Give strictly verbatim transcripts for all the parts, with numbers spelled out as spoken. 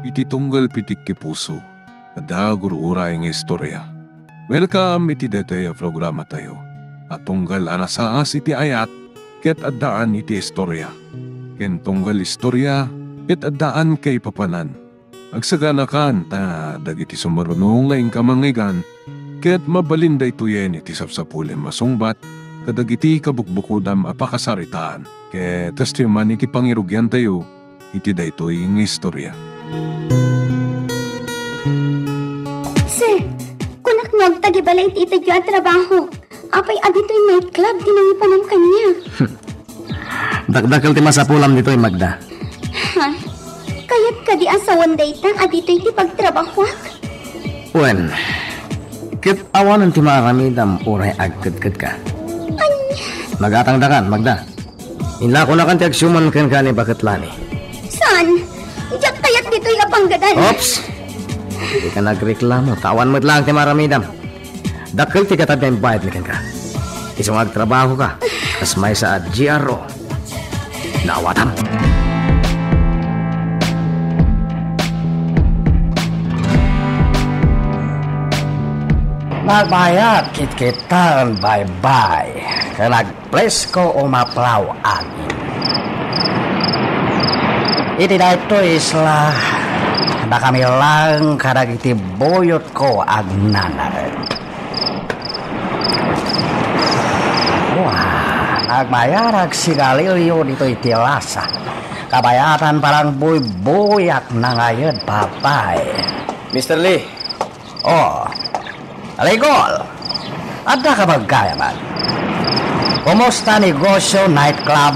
iti tunggal pitikki puso, adda gur-uray nga istorya. Welcome iti daytoy a programatayo a tunggal a nasaas iti ayat ket addaan iti istorya, ken tunggal istorya ket addaan kaipapanan. Agsaganakan ta dagiti sumaruno nga inka mangngeggan ket mabalin daytoyen iti sapsapulem a sungbat kadagiti kabukbukodam a pakasaritaan ket kastoy man iti pangirugiantayo iti daytoy nga istorya. Sir, kunak no agtagibalay iti itedyo a trabaho. Apay a ditoy nightclub ti nangipanam kaniak? Dakdakkel ti masapulam ditoy, Magda. Ha? Kayat kadi a sawen dayta a ditoy ti pagtrabahoak? Wen, ket awanen ti maaramidam uray agkedkedka. Ania? Magatangdakan, Magda. Inlakonakan ti agsiuman kenka ni Baket Lani. Saan? Diak kayat ditoy a panggedan. Oops! Dika nagreklamo, ta awan met laeng ti maaramidam. Dakkel ti gatad nga imbayadmi kenka. Isu nga agtrabahoka, kas maysa a G R O. Naawatam. Nagbayat kitkitaen baybay, ken agpresko umaplaw agin. Iti daytoy isla, dakami laeng kadagiti buyotko agnanaed. Wa, nagmayat agsigalilyo ditoy ti lasa. Kabayatan parang buybuyak nangayed, baybay. Mister Lee. Oh. Ligol. Adda ka ba gayam? Kumusta negosyo nightclub?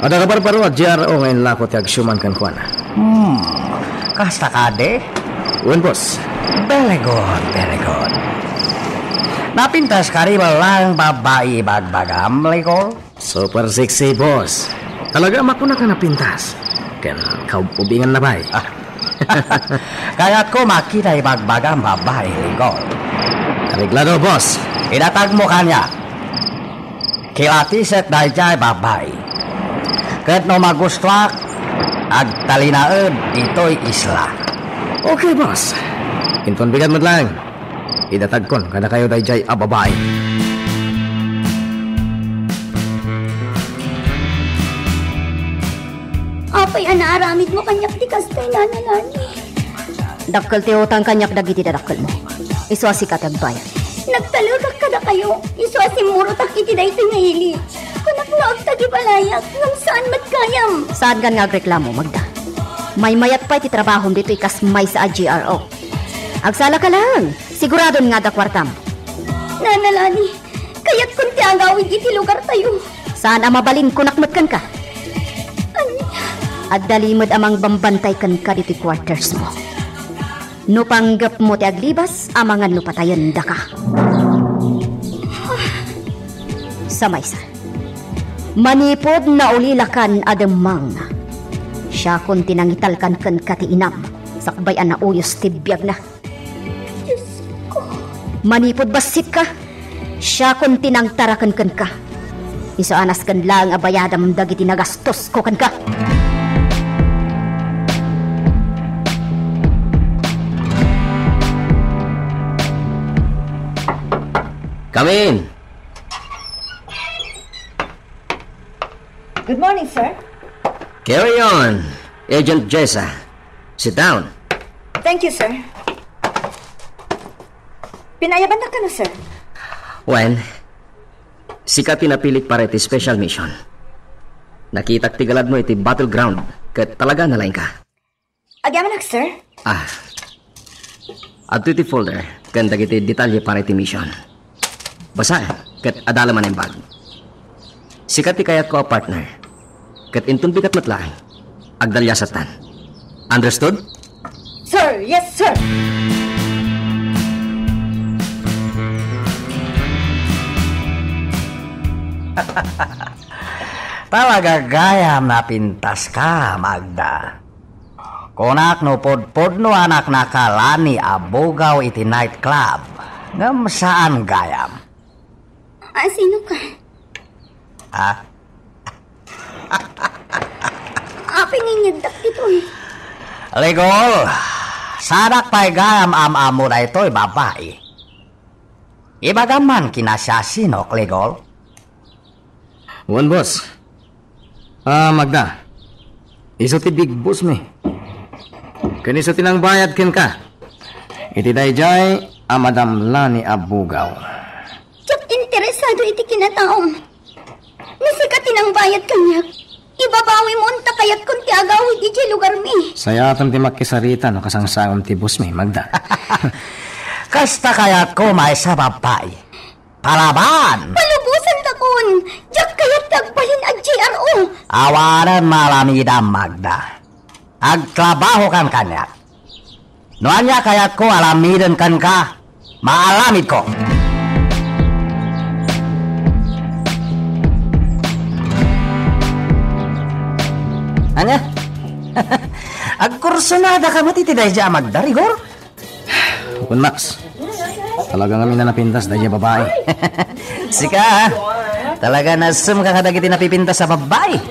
Adda kabarbaro a G R O nga inlako ti agsiuman kenkuana. Hmm. Kasta kadi? Wen, boss. Very good, very good. Napintas kadi met laeng babai ibagbagam, Ligol? Super sexy, boss. Talaga, makunaka napintas. Ken kaub-ubingan na pay. Ah. Kayatko makita ibagbagam babai, Ligol. Areglado, boss. Idatagmo kaniak. Kilatisek daydiay babai. Ket no magustuak, agtalinaed ditoy isla. Okay, boss. Inton bigat met laeng, idatagkon kadakayo daydiay a babai. Apay a naaramidmo kaniak ti kastoy, Nana Lani? Dakkel ti utang kaniak dagiti dadakkelmo. Isu a sika ti agbayad. Nagtalekak kadakayo. Isu a simmurotak iti daytoy nga ili. Kunak no agtagibalayak, ngem saan met gayam. Saankan nga agreklamo, Magda. Maymayat pay ti trabahom ditoy kas maysa a G R O. Agsalaka laeng, siguradon nga adda kuartam. Nana Lani, kayatkon ti agawid iti lugartayo. Saan a mabalin, kunak met kenka. Ania? Adda limed a mangbambantay kenka ditoy quarters mo. No panggepmo ti aglibas, amangan no patayendaka. Sa maysa, manipud naulilakan a demmang, siakon ti nangitalkan kenka ti inam, sakbay a nauyos ti biagna. Diosko. Manipud bassitka, siakon ti nangtaraken kenka. Isu a nasken laeng a bayadam dagiti nagastosko kenka. Come in. Good morning, sir. Carry on, Agent Jessa. Sit down. Thank you, sir. Pinaayabannak kano, sir? Wen, sika ti napilik para iti special mission. Nakitak ti galadmo iti battleground, ket talaga nalaingka. Agyamanak, sir. Ah. Adtoy ti folder ken dagiti detalye para iti mission. Basa ket adala man imbag. Sika ti kayatko a partner. Ket inton bigat met laeng, agdaliasattan. Understood? Sir, yes, sir. Talaga gayam napintas ka, Magda. Kunak no pudpudno a naknakalani a bugaw iti nightclub, ngem saan gayam. A, sino ka? Ha? Apay nga inyagdak ditoy? Ligol, saanak pay gayam am-ammo daytoy babai. Ibagam man kinasiasinok, Ligol. Wen, boss. Ah, Magda. Isu ti big boss mi. Ken isu ti nangbayad kenka iti daydiay a madamla ni a bugaw. Diak interesado iti kinataom. No sika ti nangbayad kaniak, ibabawimo unta kayatkon ti agawid idiay lugarmi. Sayaten ti makisarita no kasangsangom ti boss mi, Magda. Kasta kayatko, maysa, babai. Palaban! Palubosantakon! Diak kayat ti agbalin a G R O! Awanen maaramidam, Magda. Agtrabahokan kaniak. No ania kayatko aramiden kenka, maaramidko. Ania? Agkursunadaka met iti daydiay a Magda, Rigor? Wen, Max. Talaga ngamin a napintas daydiay a babai. Sika, ah. Talaga nasemka kadagiti napipintas a babai.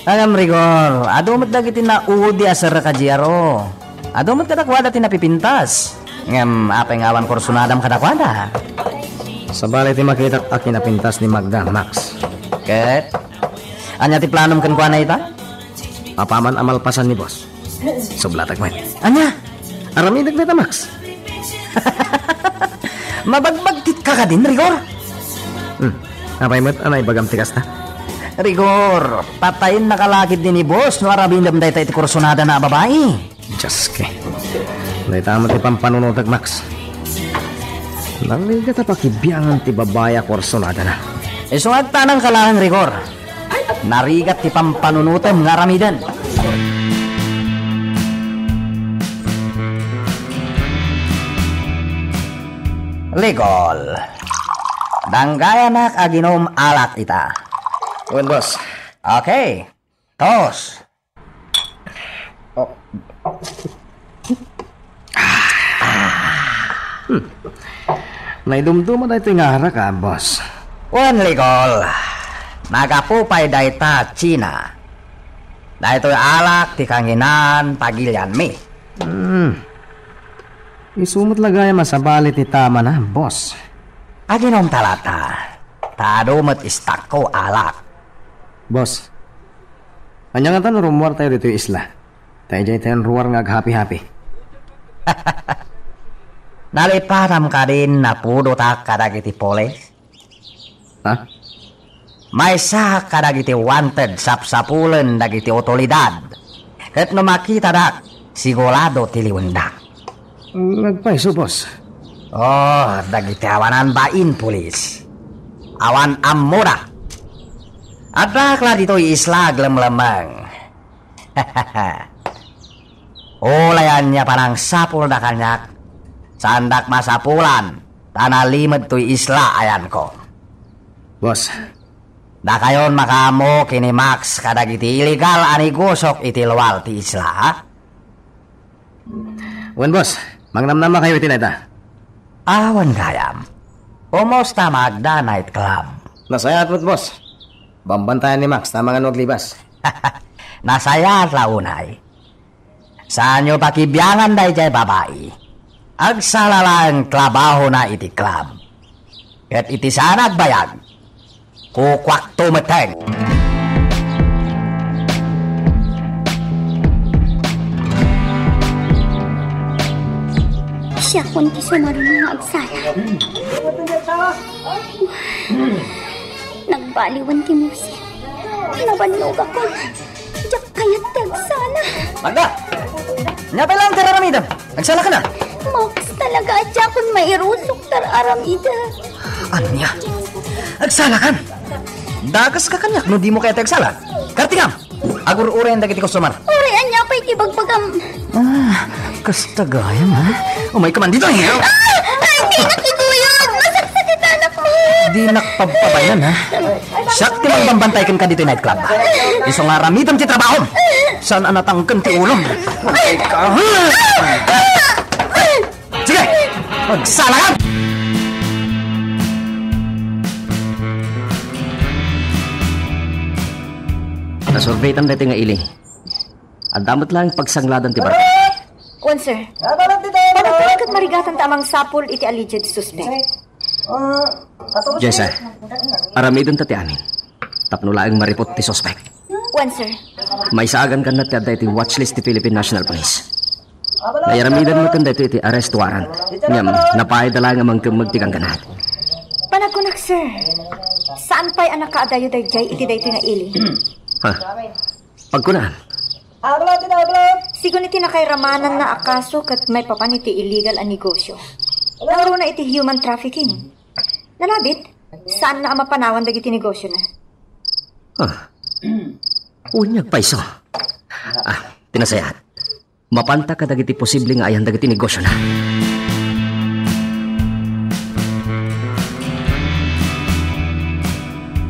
Ngem, Rigor, adu met dagiti naudi a serrek a G R O. Adu met kadakuada ti napipintas. Ngem apay nga awan kursunadam kadakuada? Sabali ti makitak a kinapintas ni Magda, Max. Ket? Ania ti planom kenkuana ita? Apaman a malpasan ni boss, sublatek met. Ania? Aramidek dayta, Max. Mabagbagtitka kadin, Rigor? Hmm. Apay met a naibagam ti kasta? Rigor, patayennaka la ketdi ni boss no aramidem dayta iti kursunadana a babai. Dios, ke. Dayta met ti pampanunotek, Max. Narigat a pakibiangan ti babai a kursunadana. Isu nga agtanangka laeng, Rigor. Narigat ti pampanunotem nga aramiden. Ligol. Danggayanak aginom alak ita. Wen, boss. Okay. Tos. Oh. Hmm. Naidumduma daytoy nga arak, ah, boss. Wen, Ligol. Nagapu pay dayta China. Daytoy alak ti kanginan pagilianmi. Hmm. Isu met la gayam a sabali ti tamana, boss. Aginomta lata. Ta adu met istakko alak. Boss, ania ngata no rummuartayo ditoy isla? Ta idiay tayon ruar nga aghapi-hapi. Nalipadam kadin napudotak kadagiti pulis? Ha? Maysaak kadagiti wanted sapsapulen dagiti otoridad. Ket no makitadak, sigurado ti liwendak. Agpayso, boss. Oh, dagiti awanan bain, pulis. Awan ammoda. Addaak la ditoy isla aglemlemmeng. Uray ania panangsapulda kaniak, saandak masapulan ta nalimed toy isla ayanko. Boss. Dakayon makaammo ken ni Max kadagiti illegal a negosok iti luar ti isla, ha? Wen, boss. Mangnamnamakayo iti dayta. Awan gayam. Kumusta Magda Night Club? Nasayaat met, boss. Bambantayan ni Max ta amangan no aglibas. Nasayaat la unay. Saanyo pakibiangan daydiay babai. Agsala laeng trabahona iti club. Ket iti saan a agbayag, kukuakto metten. Siakon ti sumarno nga agsala. Nagbaliwen ti musik. Nabannogakon. Diak kayat ti agsala. Magda! Ania pay laeng ti ar-aramidem? Agsala ka na? Max, talaga a diakon mairusok ti ar-aramidem. Ania? Agsala kan? Dakaska kaniak no dimo kayat ti agsala. Kartingam! Agur-urayen dagiti customer. Uray, ania pay ti bagbagam? Ah, kasta gayam, ha? Umayka man ditoy. Ah! Ay, dinak ituyod! Masaksakitanak met! Dinak pagpabayan, ha? Siak ti mangbambantay kenka ditoy nightclub. Isu nga aramidem ti trabahom. Saan a natangken ti ulom? Umayka, ha? Sige! Agsalakan! Nasurveytan daytoy nga ili. Adda met laeng pagsangladan ti barkada. Wen, sir. Panagan ket marigatan ta a mangsapul iti alleged suspect. Jessa, aramidenta ti amin. Tapno laeng maripot ti suspect. Wen, sir. Maisaagan kanna ti adda iti watchlist ti Philippine National Police. Nairamidan met daytoy iti arrest warrant. Ngem, napayda laeng a mangkemmeg ti gangganat. Panagkunak, sir. Saan pay a nakaadayo daydiay iti daytoy nga ili? Ha? Pagkunam. Sigun iti nakairamannanna a kaso ket maipapan iti illegal a negosyo. Nangruna iti human trafficking. Nalabit, saanna a mapanawan dagiti negosyona. Ah. Unyag pay isu. Ah, ti nasayaat. Mapanta kadagiti posible nga ayan dagiti negosyona.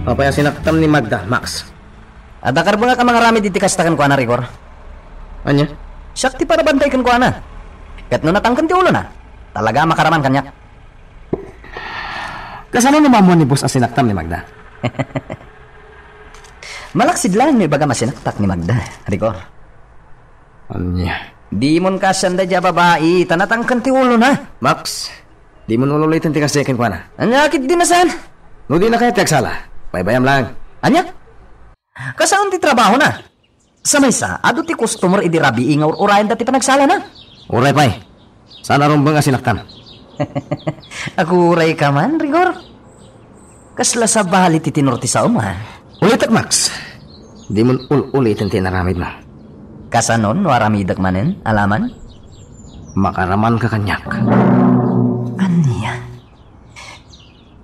Apay a sinaktam ni Magda, Max? Adda karbengak a mangaramid iti kasta kenkuana, Rigor. Ania? Siak ti panabantay kenkuana. Ket no natangken ti ulona, talaga a makaraman kaniak. Kasano no maammuan ni boss a sinaktam ni Magda? Malaksid laeng no ibagam a sinaktak ni Magda, Rigor. Ania? Dimon kaasian daydiay a babai, ta natangken ti ulona. Max, dimon ululiten ti kasta kenkuana. Ania ketdi a saan? No dina kayat ti agsala, baybayam laeng. Ania? Kasano ti trabahona? Sa maysa, adu ti customer idi rabii nga ur-urayenda ti panagsalana. Uray pay. Saan a rumbeng a sinaktam. Agurayka man, Rigor. Kasla sabali ti tenor ti saom, a. Ulitek, Max. Dimon ul-uliten ti inaramidmo. Kasano no aramidek manen, alaman? Makaramanka kaniak. Ania?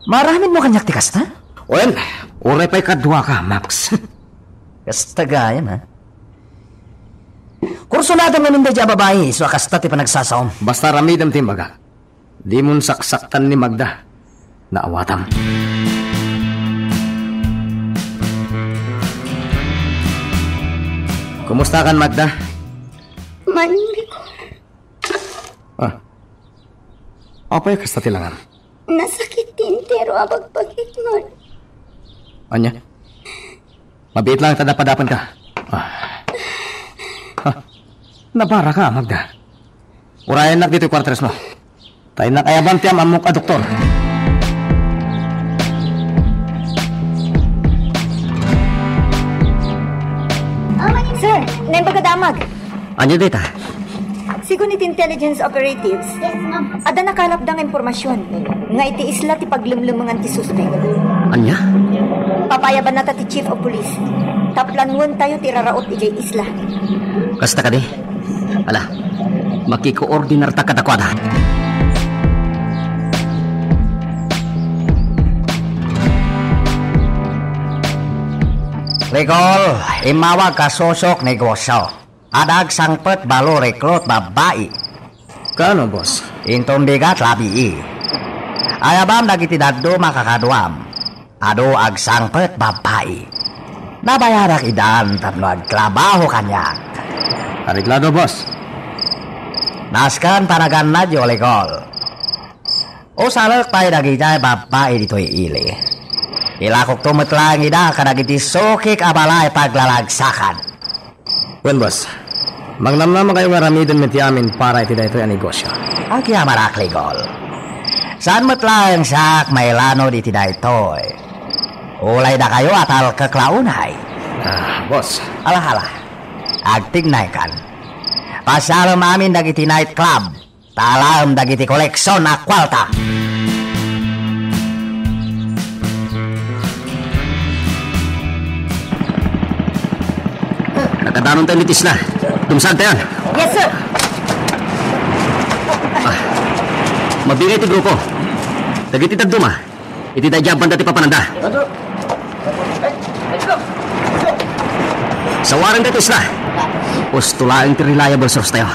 Maaramidmo kaniak ti kasta? Wen, uray pay kaduaka, Max. Kasta gayam, a. Kursunadem ngamin daydiay a babai, isu a kasta ti panagsasaom. Basta aramidem ti imbagak. Dimon saksaktan ni Magda. Naawatam. Kumustakan, Magda? Maning, Rigor. Ah. Apay a kasta ti langam? Nasakit ti entero a bagbagik, man. Ania? Mabiit laeng ta dapadapenka. Ah. Ha? Nabaraka, Magda. Urayennak ditoy kuartersmo. Ta innak ayaban ti am-ammok a doktor. Sir, naimbag a damag. Ania dayta? Sigun iti intelligence operatives, adda nakalapda nga impormasion nga iti isla ti paglemlemengan ti suspek. Ania? Papayabanna ta ti Chief of Police. Ta planuentayo ti iraraot idiay isla. Kasta kadi? Ala, makikoordinarta kadakuada. Rigor, immawag ka susok negosyo. Adda agsangpet balo rekrut babbai. Kaano, boss? Inton bigat, rabii. Ayabam dagiti dadduma a kakaduam. Adu agsangpet babbai. Nabayadak idan tapno agtrabaho kaniak. Areglado, boss. Nasken panagannadyo, Rigor. Usalek pay dagiti babbai ditoy ili. Ilakokto met laeng ida kadagiti sukik a balay paglalagsakan. Wen, boss. Mangnamnamakayo nga aramiden met ti amin para iti daytoy a negosyo. Agyamanak, Rigor. Saan met laeng siak mailanud iti daytoy. Ulay dakayo a talkek la unay. Ah, boss. Ala, ala. Agtignaykan. Pasialem amin dagiti night club. Ta alaem dagiti koleksion a kuarta. Nakadanon tayo ni Tisla. Dumsag tayo. Yes, sir. Ah, mabingay ti grupo. Dagiti dadduma. Iti daydiay a banda ti papananda. Sawarenda ti isla. Usto laeng ti reliable source tayo.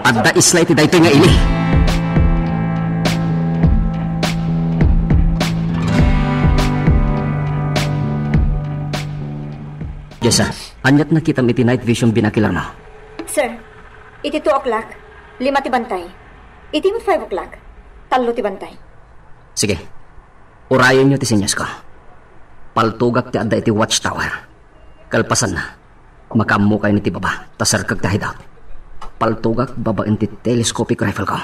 Adda isla iti daytoy nga ili. Jessa, aniat nakitam iti night vision binocular mo? Sir, iti two o'clock, lima ti bantay. Iti met five o'clock, tallo ti bantay. Sige. Urayenyo ti senyas ko. Paltogak ti adda iti watchtower. Kalpasanna, Makaammo kayo iti baba, ta serkek ti hideout. Paltogak babaen ti telescopic rifle ko.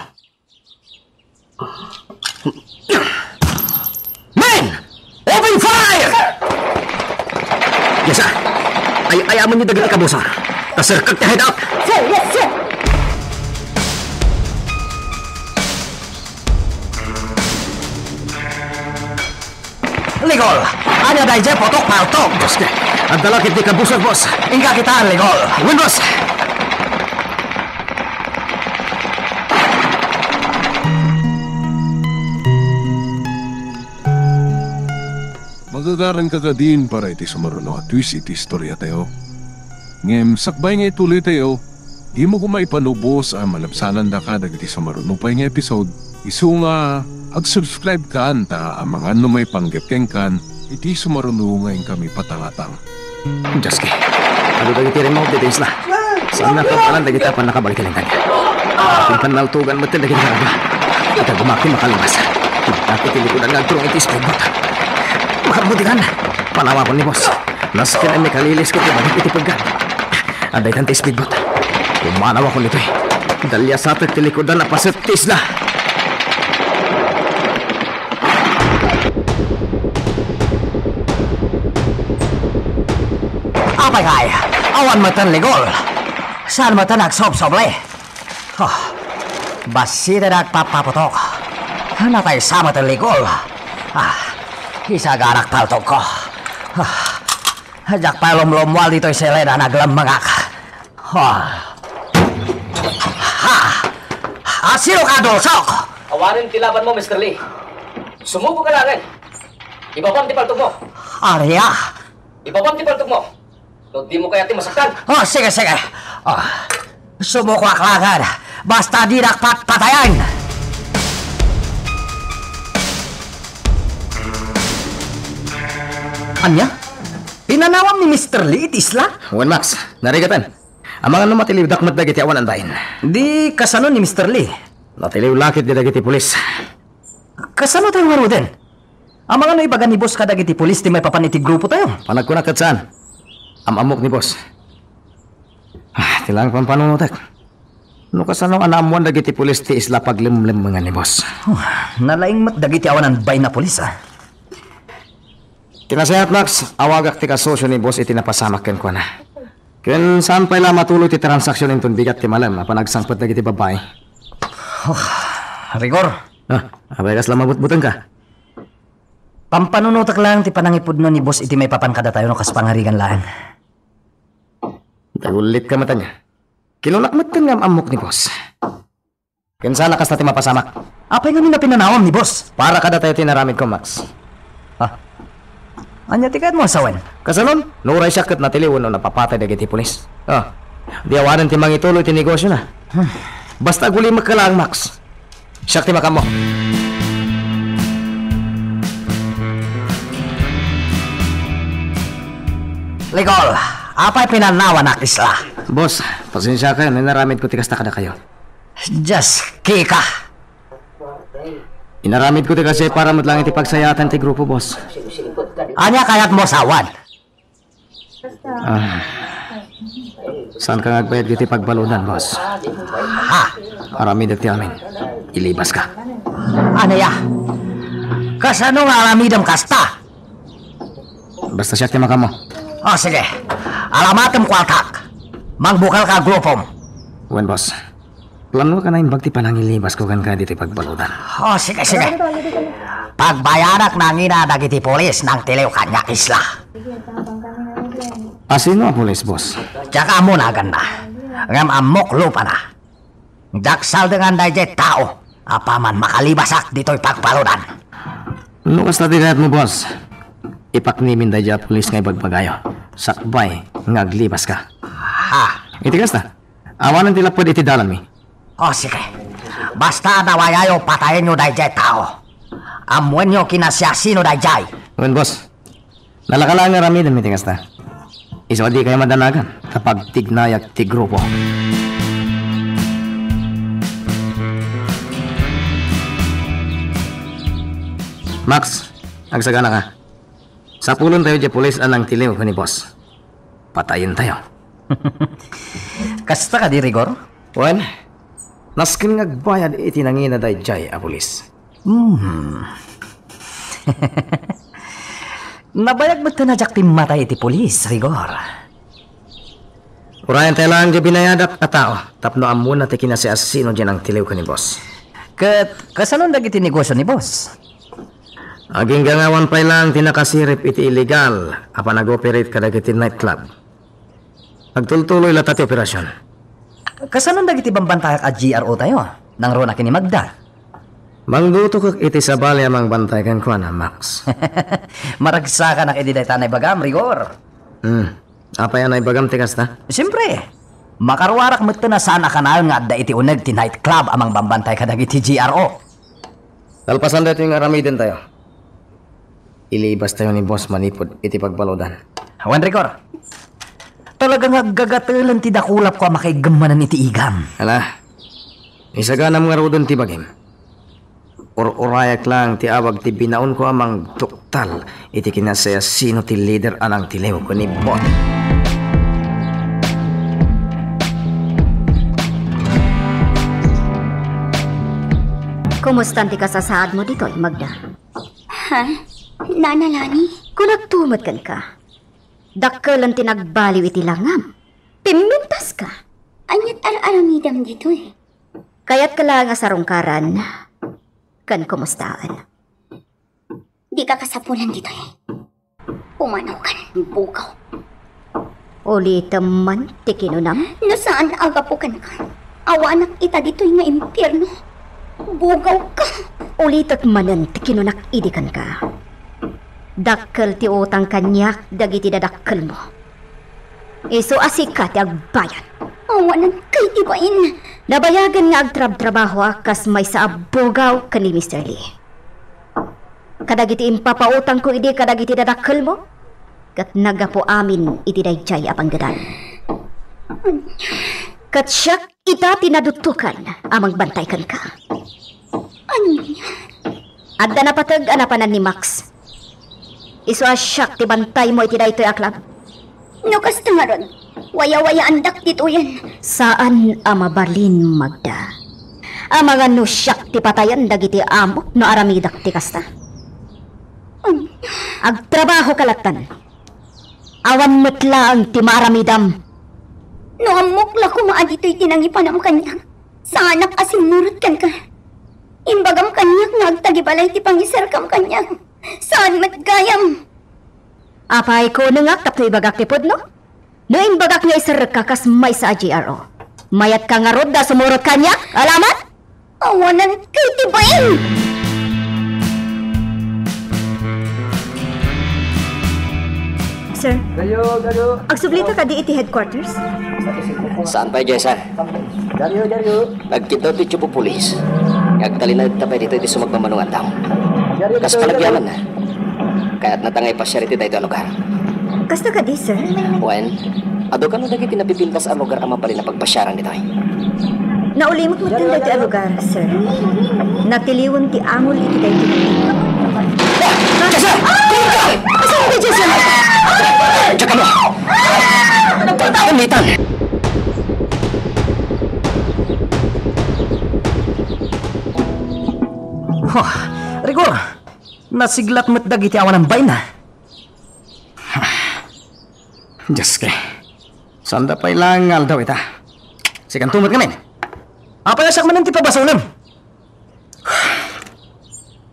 Men! Open fire! Yes, sir. Ay, ay, amon niyo dagiti kabusa. Ta serkek ti hideout. Sir, yes, sir. Ligol! Ania daydiay putok, paltog? Diyos ko, adda la ketdi kabusor, boss. Inka kitaen, Ligol. Wen, boss. Magagaranka kadin para iti sumaruno a twist iti istoriatayo. Ngem sakbay nga ituloytayo, dimo koma ipanubos a malabsanandaka dagiti sumaruno pay nga episode, isu nga ag-subscribe kan ta amangan no maipanggep kenkan iti sumaruno nga inkami patangatang. Diyos ko, adu dagiti remote ditoy isla. Saan na kabalan dagiti apan nakabagit ti lintag? Akin panaltugan met dagiti karga. Ita gumaki makalabas. Dagiti likudan nga agturong iti speedboat. Makamudigan. Panawakon ni boss. Nasken ay makalilis ko ti bagik iti peggan. Adda itan ti speedboat. Pumanawakon ditoy. Daliasatek ti likudan a paset ti isla. Apay kay, awan metten Ligol. Saan metten agsobsobli? Oh, bassit a nagpapaputok. Natay sa metten Ligol. Ah, isaganak paltogko. Ah, diak pay lumlumual ditoy siled a naglemmengak. Ha! Ha! Asino ka, Dulsok? Awanen ti labanmo, Mister Lee. Sumuko ka laengen. Ibabam ti paltogmo. Ania? Ibabam ti paltogmo. No dimo kayat ti masaktan. Oh, sige, sige. Oh, sumukoak laengen. Basta dinak patpatayen. Ania? Pinanawam ni Mister Lee iti isla? Wen, Max, narigaten. Amangan no matiliwdak met dagiti awan andain. Di kasano ni Mister Lee? Natiliw la ketdi dagiti pulis. Kasano tayo ngaruden? Amangan no ibaga ni boss kadagiti pulis ti maipapan iti grupo tayo? Panagkunak ket saan. Am-ammok ni boss. Ah, ti lang pampanunotek. No kasano a naammuan dagiti pulis ti isla paglemlemmengan ni boss? Oh, nalaing met dagiti awan anbain a pulis, ah. Ti nasayaat, Max, awagak ti kasosio ni boss iti napasamak kenkuana. Ken saan pay la matuloy ti transaksion inton bigat ti malem a panagsangpet dagiti babbai. Oh, Rigor. Ah, apay kasla mabutbutengka? Pampanunotek laeng ti panangipudno ni boss iti maipapan kadatayo no kas pangarigan laeng. Dagullitka met ania. Kinunak metten nga am-ammok ni boss. Ken saan a kasta ti mapasamak. Apay ngamin a pinanawam ni boss? Para kadatayo ti inaramidko, Max. Ah. Ania ti kayatmo a sawen? Kasanon, no uray siak ket natiliw wenno napapatay dagiti pulis. Ah. Di awanen ti mangituloy ti negosiona. Hmm. Basta agulimekka laeng, Max. Siak ti makaammo. Ligol, apay pinanawanak isla? Boss, pasensiakayo no inaramidko ti kasta kadakayo. Dios, Kika. Inaramidko ti kasta para met laeng iti pagsayaatan ti grupo, boss. Ania kayatmo a sawen? Ah. Saanka nga agbayad iti pagbaludan, boss? Ha? Aramidek ti amin. Ilibaska. Ania? Kasano nga aramidem kasta? Basta siak ti makaammo. O, sige. Alamatem kuartak. Mangbukelka a grupom. Wen, boss. Planoak a naimbag ti panangilibasko kenka ditoy pagbaludan. O, sige, sige. Pagbayadak nangina dagiti pulis nangtiliw kaniak isla. Asino a pulis, boss? Diak ammo naganna. Ngem ammok lupana. Diak saldengan daydiay tao apaman makalibasak ditoy pagbaludan. No kasta ti kayatmo, boss, ipaknimin daydiay a pulis nga ibagbagayo. Sakbay nga aglibaska. Ha? Iti kasta, awanen ti lapped iti dalanmi. O, sige. Basta adda wayayo, patayenyo daydiay tao. Ammoenyo kinasiasino daydiay. Wen, boss. Nalaka laeng nga aramidem iti kasta. Isu a dikayo madanagan ta pagtignayak ti grupo. Max, agsaganaka. Sapulentayo diay pulis a nangtiliw ken ni boss. Patayentayo. Kasta kadi, Rigor? Wen, nasken nga agbayad iti nangina daydiay a pulis. Hmm. Nabayag met a diak timmatay iti pulis, Rigor. Urayan tayo lang di binayadak a tao tapno ammona ti kinasiasino diay nangtiliw ken ni boss. Ket kasano dagiti negosyo ni boss? Aginggangawan pay lang ti nakasirip iti illegal a panag-operate kadagiti nightclub. Agtultuloy latta ti operasion. Kasano dagiti bambantayak a G R O tayo? Nangruna ken ni Magda. Mangdutokek iti sabali a mangbantay kenkuana, Max. Maragsakanak idi dayta naibagam, Rigor. Hmm. Apay a naibagam ti kasta? Siyempre. Makaruarak met a saan a kanayon nga adda iti uneg ti nightclub a mangbambantay kadagiti G R O. Kalpasan daytoy nga aramiden tayo, ilibas tayo ni boss manipud iti pagbaludan. Awan, Rigor. Talaga nga aggagatelen ti dakulapko a makaiggem manen iti igam. Ala, isaganam ngaruden ti bagim. Ur-urayak lang ti awag ti binaonko a mangduktal iti kinasiasino ti leader a nangtiliw ken ni boss. Kumustan ti kasasaadmo ditoy, Magda? Ha? Nana Lani? Kunakto met kenka. Dakkelen ti nagbaliw iti langam. Pimmentaska. Ania't ar-aramidem ditoy? Kayatka laeng a sarungkaran ken kumustaen. Dika kasapulan ditoy. Pumanawkan, bugaw. Ulitem man ti kinunam? No saan a gapu kenka, awanak ita ditoy nga impierno. Bugawka. Ulitek manen ti kinunak idi kenka. Dakkel ti utang kaniak dagiti dadakkelmo. Isu a sika ti agbayad. Awanan kay ti bain. Nabayagen nga agtrabtrabahoak kas maysa a bugaw ken ni Mister Lee. Kadagiti impapautangko idi kadagiti dadakkelmo, ket naggapu amin iti daydiay a panggedan. Ket siak ita ti naduttokan a mangbantay kenka. Ania? Adda napateg a napanan ni Max. Isu a siak ti bantaymo iti daytoy a club. No kasta ngarud, wayawayaandak ditoyen. Saan a mabalin, Magda. Amangan no siak ti patayen dagiti amok no aramidak ti kasta. Ania? Agtrabahoka lattan. Awan met laeng ti maaramidam. No ammok la koma a ditoy ti nangipanam kaniak, saanak a simmurot kenka. Imbagam kaniak nga agtagibalay ti pangiserkam kaniak. Saan met gayam. Apay, kunengak tapno ibagak ti pudno? No imbagak nga iserrekka kas maysa a G R O, mayatka ngarud a sumurot kaniak? Alamat? Awanan kay ti bain! Sir, Daryo, daryo. Agsublita kadi iti headquarters? Saan pay, Jessa? Daryo, daryo. Nagkidnap ti Chupo Police. Nga agtalinaedta pay ditoy ti sumagmamano nga aldaw. Daryo, kas daryo, panagyamanna, kayatnata nga ipasiar iti daytoy a lugar. Kasta kadi, sir? Wen, adu kano dagiti napipintas a lugar a mabalin a pagpasiaran ditoy? Naulimot met daytoy a lugar, sir. Natiliwen ti angol iti daytoy. Jessa! Tumulong ka! Asa ka, Jessa? Diyan ka mo! Kamitan! Huh, Rigor, nasiglat met dagiti awanan bain, a. Dios ke. Saan da pay laeng nga aldaw ita? Sikanto met ngamin. Apay a siak manen ti pabasolem?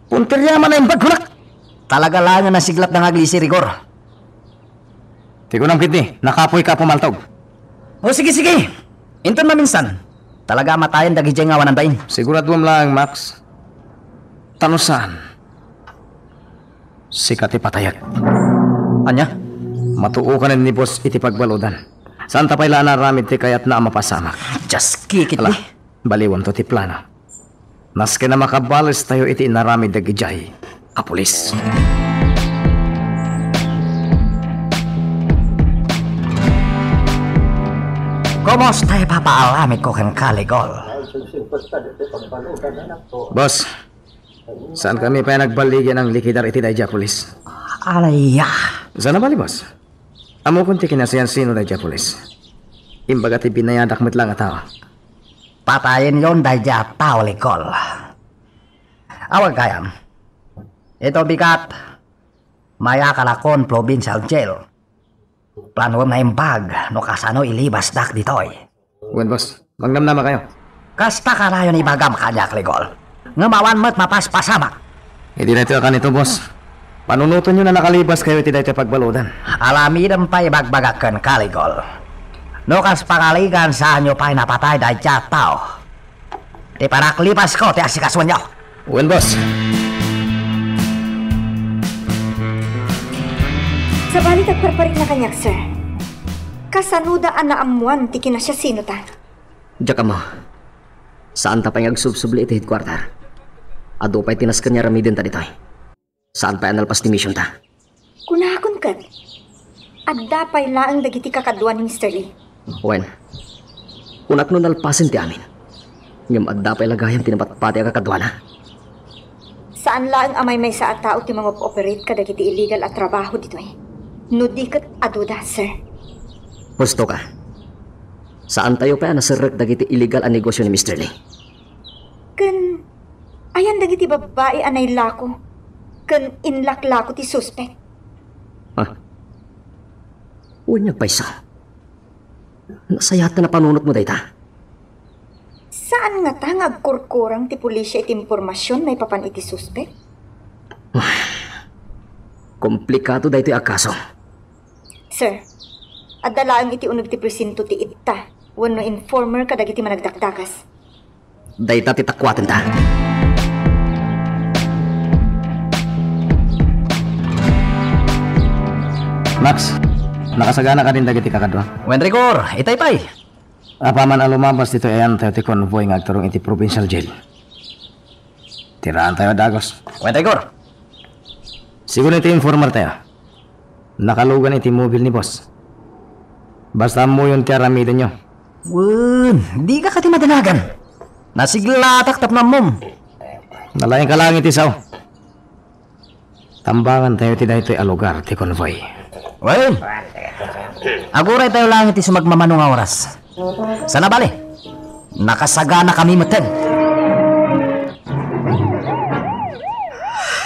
Punteria man a imbag kunak. Talaga laeng a nasiglat da nga aglisi, Rigor. Ti kunam ketdi, nakapoy ka a pumaltog. O, sige, sige. Inton maminsan, talaga a matayen dagidiay nga awanan bain. Siguraduam laeng, Max. Ta no saan, sika ti patayek. Ania? Matuokanen ni boss iti pagbaludan. Saanta pay la a naaramid ti kayatna a mapasamak. Dios, kikit. Ala, ni. Baliwemto ti plano. Nasken a makabales tayo iti inaramid dagidiay a pulis. Kumusta ti papaaramidko kenka, Rigor? Boss, saan kami pay nagballigi a nanglikidar iti daydiay a pulis? Alaya. Saan a bali, boss? Ammokon ti kinasiansino daydiay a pulis. Imbaga ti binayadak met laeng a tao. Patayenyon daydiay a tao, Ligol. Awan gayam. Ito bigat, mayaka lakon provincial jail. Planuem naimbag no kasano ilibasdak ditoy. Wen, boss. Magnamnamakayo. Kasta kanayon ibagam kaniak, Ligol. Ngem awan met mapaspasamak. Iti daytoy a kanito, boss. Panunotenyo a nakalibaskayo iti daytoy a pagbaludan. Aramidem pay ibagbagak kenka, Ligol. No kas pangarigan, saanyo pay napatay daydiay a tao. Ti panaklibasko ti asikasuenyo. Wen, boss. Sabali, agparparitna kaniak, sir. Kasanoda a naammoan ti kinasiasinoda? Diak ammo. Saanta pay nga agsubsubli iti headquarter. Adu pay ti nasken nga aramidenta ditoy. Saan pay a nalpas ti missionta. Kunakon ket, adda pay laeng dagiti kakadua ni Mister Lee. Wen, kunak no nalpasen ti amin. Ngem adda pay la gayam ti napatpati a kakaduana. Saan laeng a maymaysa a tao ti mangop-operate kadagiti illegal a trabaho ditoy. No di ket aduda, sir. Husto ka. Saantayo pay a naserrek dagiti illegal a negosio ni Mister Lee. Ken ayan dagiti babbai a nailako ken inlaklako ti suspek? Ha? Wen, agpayso. Nasayaat ta napanunotmo dayta. Saan ngata nga agkurkurang ti pulisya iti impormasion maipapan iti suspek? Komplikado daytoy a kaso. Sir, adda laeng iti uneg ti presinto ti itta wenno informer kadagiti managdakdakas. Dayta ti takuatenta. Max, nakasagana kadin dagiti kakadua? Wen, Rigor, itay pay. Apaman a lumabas ditoy, ayantayo ti convoy nga agturong iti provincial jail. Tiraantayo a dagus. Wen, Rigor. Sigun iti informertayo, nakalugan iti mobil ni boss. Basta ammoyon ti aramidenyo. Wen, dika kadi madanagan. Nasiglatak tapno ammom. Nalaingka laeng iti sao. Tambangantayo ti daytoy a lugar ti convoy. Wen, aguraytayo laeng iti sumagmamano nga oras. Sana bale, nakasaganakami metten.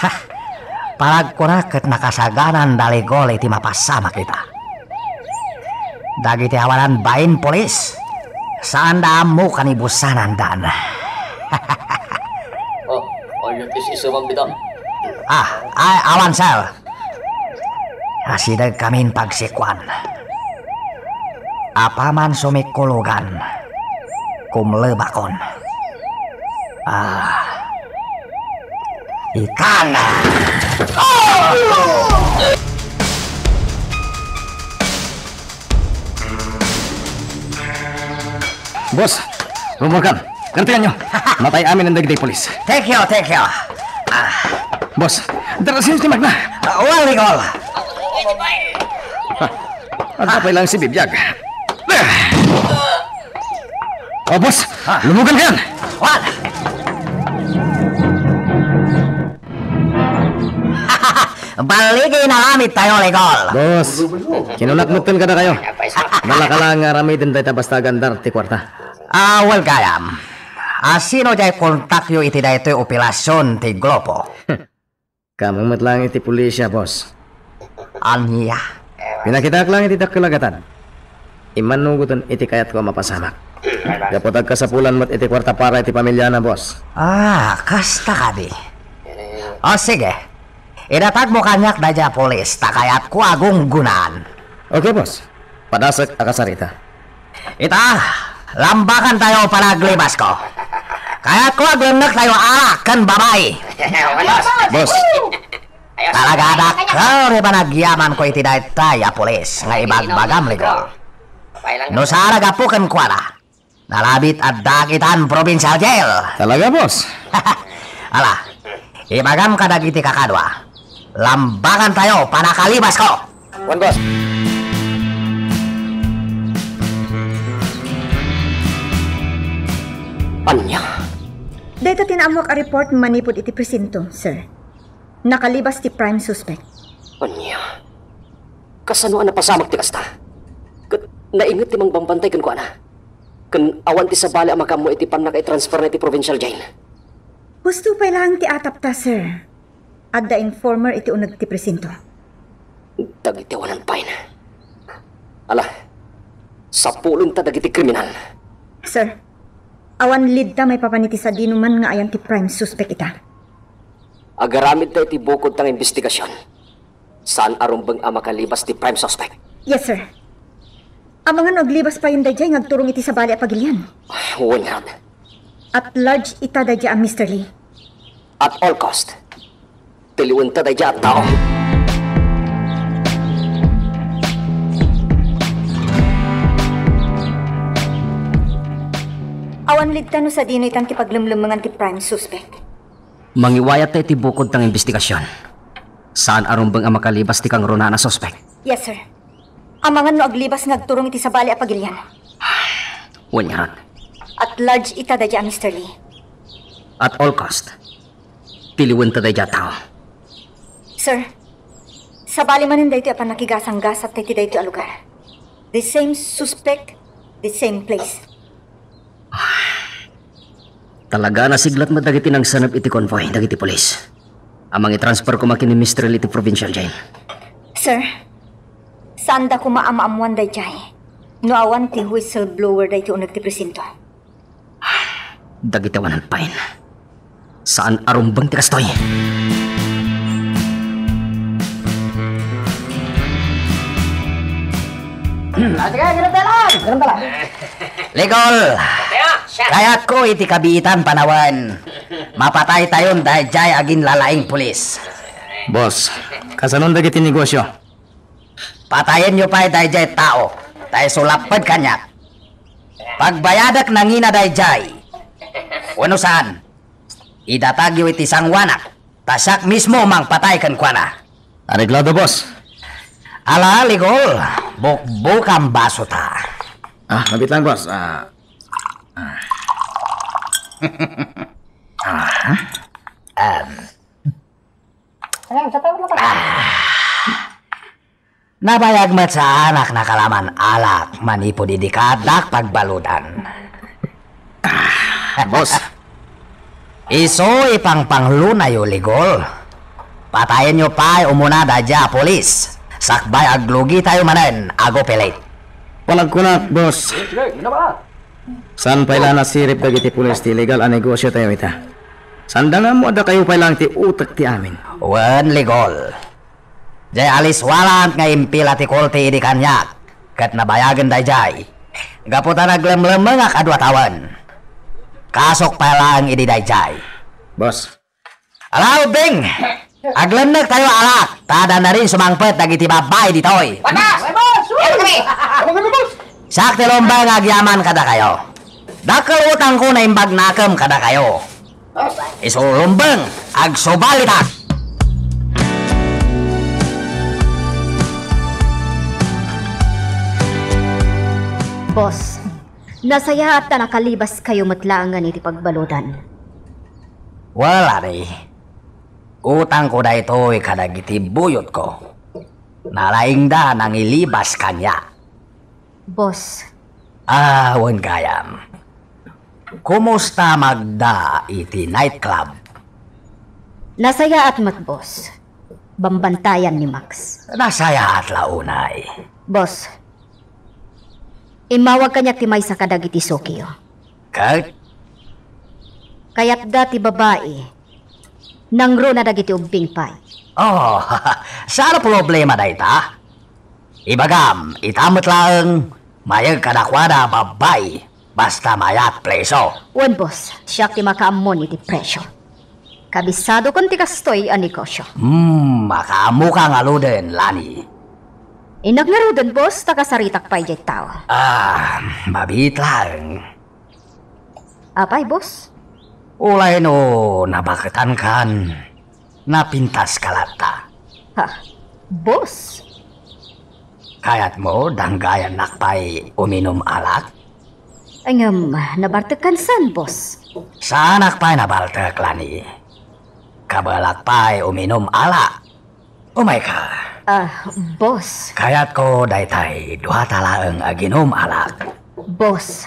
Ha! Panagkunak ket nakasagananda, Ligol, iti mapasamak ita. Dagiti awanan bain pulis, saanda ammo kanibusanandan. Oh, ania ti isumam, Bidang? Ah, ay, awan, sir. Asidegkamin pagsikuan. Apaman sumikulugan, kumlebakon. Ah. Ikan! Boss, rumurkan. Kartianyo. Matay amin ang dagiti pulis. Thank you, thank you. Ah. Boss, darasin si Magna. Ah, well, Rigol. At napay lang si Bibiag. Oh, boss, lumugan ka yan. What? Balligi nga aramid tayo, Rigol. Boss, kinunak metten kadakayo. Nalaka lang nga aramiden dayta basta agandar ti kuarta. Ah, well, gayam. Ah, sino jay kontakyo iti daytoy operasyon ti grupo? Kamo met lang iti pulisya, boss. Ania? Pinakitak lang iti dakkel a gatad. Immanugoten iti kayatko a mapasamak. Gapu ta agkasapulan met iti kuarta para iti pamiliana, boss. Ah, kasta kadi. O, sige. Idatagmo kaniak daydiay a pulis, ta kayatko a gunggunaan. Okay, boss. Padasek a kasarita. Ita, lambakantayo panaglibasko. Kayatko aglennektayo arak ken babai. Boss. Talaga dakkel ti panagyamanko iti daytay a pulis nga ibagbagam, Rigol. No saan a gapu kenkuana, nalabit adda itan provincial jail. Talaga, boss? Ala, ibagam kadagiti kakadua, lambakantayo panakalibasko. Wen, boss. Ania? Dayta ti naammoak a report manipud iti presinto, sir. Nakalibas ti prime suspect. Ania? Kasano a napasamak ti kasta? Ket Nainget ti mangbambantay kenkuana. Ken awan ti sabali a makaammo iti pannakaitransferna iti provincial jail. Husto pay laeng ti atapta, sir. Adda informer iti uneg ti presinto. Dagiti awanan pay. Ala, sapulenta dagiti kriminal. Sir, awan leadta maipapan iti sadinoman nga ayan ti prime suspect ita. Agaramidta iti bukodta nga imbestigasion. Saan a rumbeng a makalibas ti prime suspect. Yes, sir. Amangan no aglibas payen daydiay nga agturong iti sabali a pagilian. Wen ngarud. At large ita daydiay a Mister Lee. At all cost. Tiliwenta daydiay a tao. Awan leadta no sadino itan ti paglemlemmengan ti prime suspect. Mangiwayatta iti bukodta nga imbestigasion. Saan a rumbeng a makalibas ti kangrunaan a suspek. Yes, sir. Amangan no aglibas nga agturong iti sabali a pagilian. Wen ngarud. At large ita daydiay a Mister Lee. At all cost. Tiliwenta daydiay a tao. Sir, sabali manen daytoy a pannakigasanggasat iti daytoy a lugar. The same suspect, the same place. Talaga, nasiglat met dagiti nangsaneb iti convoy dagiti pulis a mangitransfer koma ken ni Mister Lee iti provincial jail. Sir, saanda koma a maammoan daydiay no awan ti whistleblower daytoy uneg ti presinto. Dagiti awanan pay. Saan a rumbeng ti kastoy. Ligol! Kayatko iti kabiitan panawen. Mapataytayon daydiay aginlalaing pulis. Boss, kasanon dagiti negosyo? Patayenyo pay daydiay tao, ta isu lapped kaniak. Pagbayadek nangina daydiay. Wenno saan, idatagyo iti sangoanak, ta siak mismo mangpatay kenkuana. Areglado, boss. Ala, Ligol, bukbukam basota. Ah, mabit lang, boss. Ah. Ah. Ah. Em. Ah. Nabayag met saanak nakalaman alak manipud idi kaaddak pagbaludan. Ah, boss. Isu ipangpanglonayo, Ligol. Patayenyo pay umuna daydiay a pulis. Sakbay aglugitayo manen, agupilit. Panagkunak, boss. Sige, sige, muna ba? Saan pay la nasirib dagiti pulis ti illegal a negosyo tayo ita? Saan da nga ammo a dakayo pay lang ti utek ti amin? Wen, Ligol. Jay alis warrant nga impila ti korte idi kaniak, ket nabayagen dayjay. Gapu ta naglemlemmengak a dua tawen. Kasok pay laeng idi dayjay. Boss, Ala, Ubing! Aglennek tayo alak, ta adda na rin sumangpet dagiti babbai ditoy. Batas! Ay, boss! Ay, kami! Siak ti lumbeng nga agyaman kadakayo. Dakkel utangko naimbag nakem kadakayo. Isu lumbeng, agsubalitak! Boss, nasayaat ta nakalibaskayo met laengen iti pagbaludan. Well, Ari, utangko daytoy kadagiti buyotko. Nalaingda nangilibas kaniak. Boss. Ah, wen gayam. Kumusta Magda iti nightclub? Nasayaat met, boss. Bambantayan ni Max. Nasayaat la unay. Boss, immawag kaniak ti maysa kadagiti sukiyo. Ket? Kayatda ti babai. Nangruna dagiti ubbing pay. Oh, saan a problema dayta? Ibagam, ita met laeng, mayeg kadakuada a babbai, basta mayat preso. Wen, boss, siak ti makaammon iti presyo. Kabisadokon ti kastoy a negosyo. Hmm, makaammoka ngaruden, Lani. Innak ngaruden, boss, ta kasaritak pay jay tao. Ah, mabiit laeng. Apay, boss? Ulay no nabaketankan, napintaska latta. Ha, boss? Kayatmo, danggayannak pay uminum alak? Ngem, nabartekkan saan, boss? Saanak pay nabartek, Lani. Kabaelak pay uminum alak. Umayka. Ah, boss. Kayatko daytay duata laeng a ginom alak. Boss,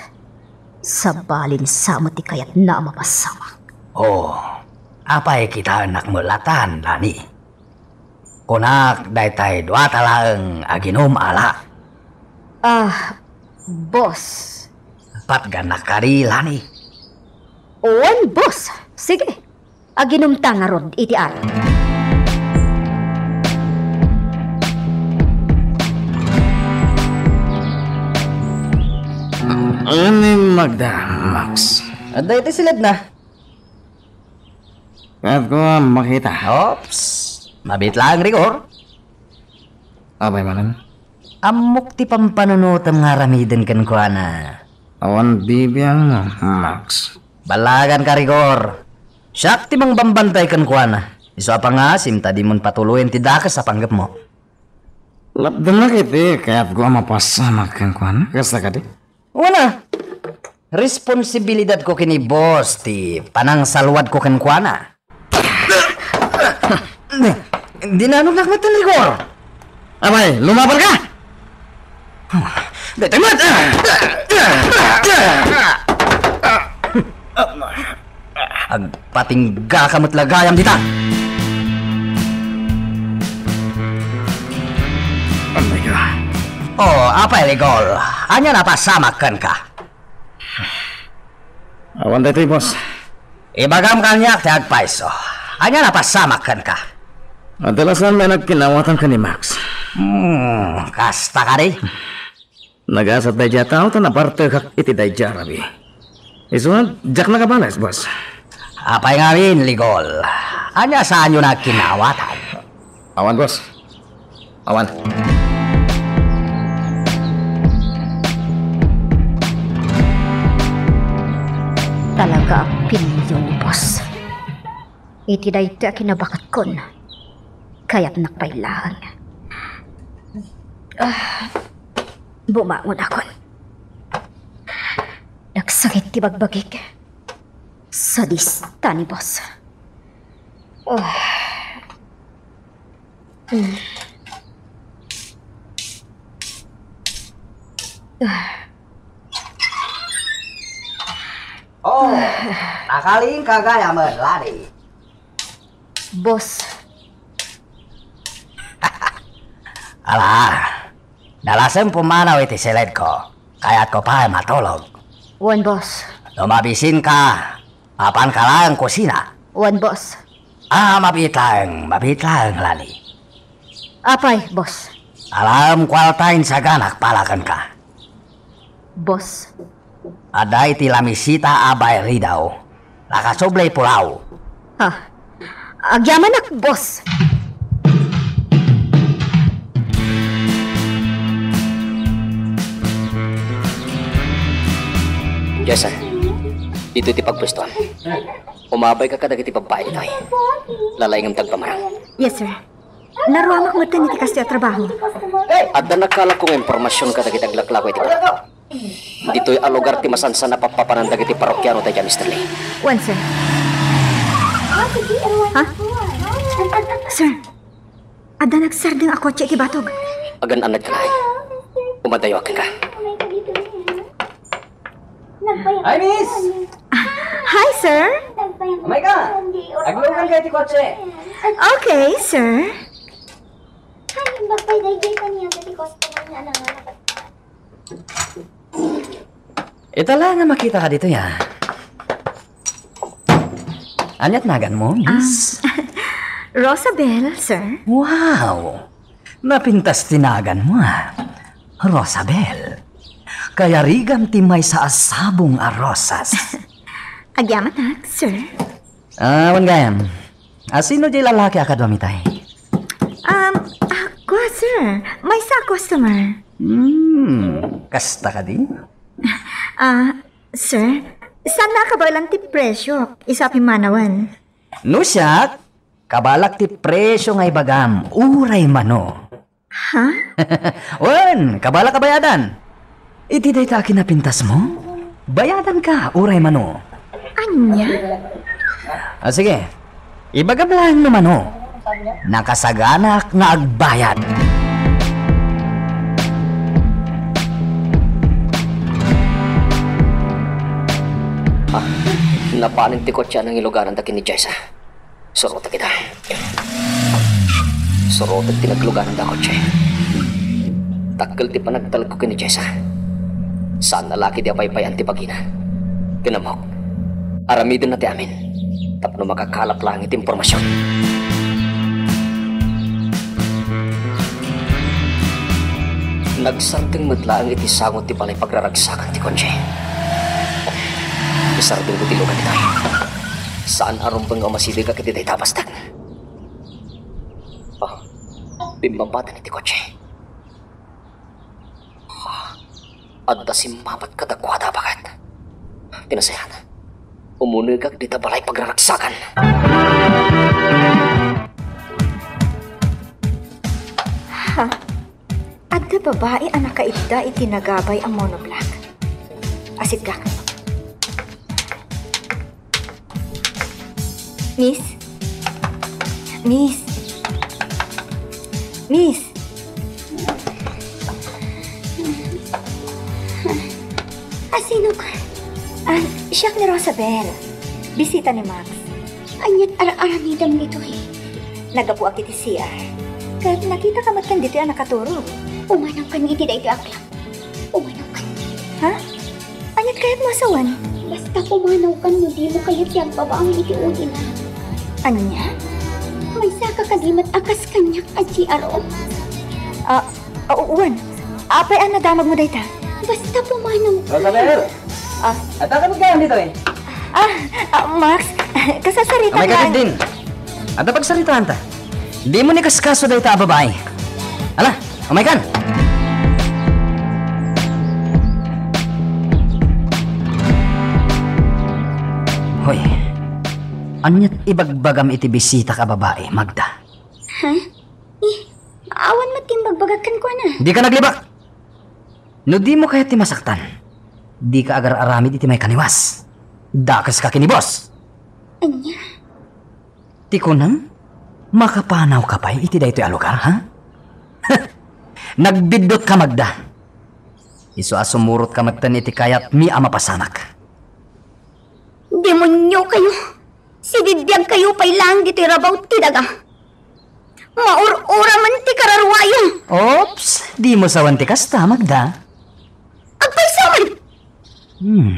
sabalin sa met ti kayatna a mapasamak. Oh, apay kitaennak met latan, Lani? Kunak daytay duata laeng a ginom alak. Ah, boss. Patgannak kadi, Lani? Wen, boss. Sige. Aginumta ngarud iti aro. Ania, Magda, Max? Adda iti siledna. Kayatko a makita. Ops. Mabiit laeng, Rigor. Apay manen? Ammok ti pampanunotem nga aramiden kenkuana. Awan bibiangmo, Max. Ballaganka, Rigor. Siak ti mangbambantay kenkuana. Isu a pangngaasim ta dimon patuloyen ti dakes a panggepmo. Lapdannak iti kayatko a mapasamak kenkuana. Kasta kadi? Wen a, responsibilidadko ken ni boss ti panangsaluadko kenkuana. Dinanognak met ti Rigor. Apay, lumabanka? Daytoy met! Agpatinggaka met la gayam dita! Oh my God. Oh, apay, Rigor. Ania napasamak kenka? Awan daytoy, boss. Ibagam kaniak ti agpayso. Ania napasamak kenka? Adda lasaanmi a nagkin-awatan ken ni Max. Hmm, kasta kadi? Nagasat daydiay a tao ta nabartekak iti daydiay a rabii. Isu a, diak nakabales, boss. Apay ngamin, Ligol? Ania saanyona a kinawatan? Awan, boss. Awan. Talaga a pinili ni boss. Iti daytoy a kinabaketkon, kayatnak pay laeng. Ah, bumangonakon. Nagsakit ti bagbagik. Sadista ni boss. Ah. Mm. Ah. Oh, nakaliingka gayam, Lani. Boss. Ala, nalasem pumanaw iti siledko. Kayatko pay matulog. Wen, boss. No mabisinka, mapanka laeng kusina. Wen, boss. Ah, mabiit laeng, mabiit laeng, Lani. Apay, boss? Alaem kuarta insaganak para kenka. Boss. Adda iti lamisita a bairidaw. Nakasubli pulaw. Ha? Agyamanak, boss. Yes, sir. Ditoy ti pagpuestoam. Umabayka kadagiti babbai ditoy. Lalaingem ti agpamarang. Yes, sir. Naruamak metten iti kastoy a trabaho. Adda nakalakko nga impormasion kadagiti aglaklako iti barko. Ditoy a lugar ti masansan a pappapanan dagiti parokiano daydiay, Mister Lee. Wen, sir. Ha? Sir, adda nagsardeng a kotse iti batog. Agan-annadka laeng. Umadayoak kenka. Hi, miss! Ah, hi, sir! Umayka! Agluganka iti kotse! Okay, sir. Ita la nga makitaka ditoy, a. Ania ti naganmo, miss? Ah, Rosabel, sir. Wow! Napintas ti naganmo, a. Rosabel, kayarigam ti maysa a sabong a rosas. Agyamanak, sir. Ah, wen gayam. A, sino diay lalaki a kaduam itay? Um, a, kua, sir. Maysa a customer. Hmm, kasta kadi? Ah, sir, saanna a kabaelan ti presio, isu a pimmanawen. No siak, kabaelak ti presio nga ibagam, uray mano. Ha? Wen, kabaelak a bayadan. Iti dayta a kinapintasmo, bayadanka uray mano. Ania? A, sige. Ibagam laeng no mano. Nakasaganak nga agbayad. Ah, napanen ti kotse a nangilugananda ken ni Jessa. Surotek ita. Surotek ti naglugananda a kotse. Dakkel ti panagtalekko ken ni Jessa. Saan a laki di apaypay-an ti bagina. Ken ammok, aramidenna ti amin tapno makakalap laeng iti impormasion. Nagsardeng met laeng iti sango ti balay pagraragsakan ti kotse. Isardengko ti lugar ditoy. Saan a rumbeng nga umasidegak iti dayta a bastek. Oh, bimmampaten iti kotse. Ah, adda simmapat kadakuada a baket. Ti nasayaat, umunegak dita balay pagraragsakan. Ha? Adda babai a nakaidda iti nagabay a monoblock. Asidgak. Miss? Miss? Miss? Asino ka? Ah, siak ni Rosabel. Bisita ni Max. Ania't ar-aramidem ditoy? Naggapuak iti C R. Ket nakitak met ditoy a nakaturog. Umanawkan iti daytoy a club. Umanawkan. Ha? Ania't kayatmo a sawen? Basta pumanawkan no dimo kayat ti agbabaang iti ulina. Ania? Maysaka kadi met a kas kaniak a G R O? Ah, ah, wen. Apay a nadamagmo dayta? Basta pumanawkan. Rosabel! Ah. Adda ka met ditoy? Ah, ah, Max, kasasarita Amay ka lang. Din. Adda pagsaritaanta. Dimo ni kaskaso dayta a babai. Ala, umaykan! Hoy, ania't ibagbagam iti bisitak a babai, Magda? Ha? Eh, awan met ti imbagbagak kenkuana. Dika naglibak! No dimo kayat ti masaktan, dika agar-aramid iti maikaniwas. Dakeska ken ni boss. Ania? Ti kunam, makapanawka pay iti daytoy a lugar, ha? Nagbiddutka, Magda. Isu a sumurotka metten iti kayatmi a mapasamak. Demoniokayo! Sibibiagkayo pay laeng ditoy rabaw ti daga. Maur-uramen ti kararuayo. Oops, dimo sawen ti kasta, Magda. Agpayso man! Hmm.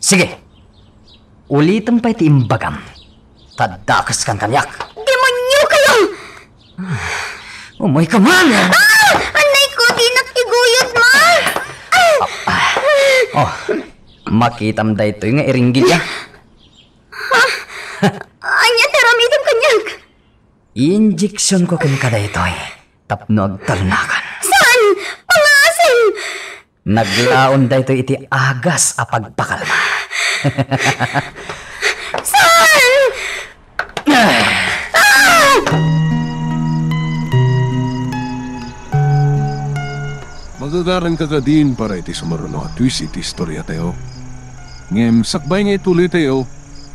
Sige. Ulitem pay ti imbagam. Ta dakeskan kaniak. Demoniokayo! Umayka man! Ah! Anay ko, dinak iguyod, ma! Ah! Ah, oh, makitam daytoy nga iringgit, a. Ha? Ania ti aramidem kaniak? Injeksionko kenka daytoy tapno agtalnakan. Saan? Pangaasim! Naglaon daytoy iti agas a pagpakalma. Saan? Ah! Magagaranka kadin para iti sumaruno a twist iti istoriatayo. Ngem sakbay nga ituloytayo,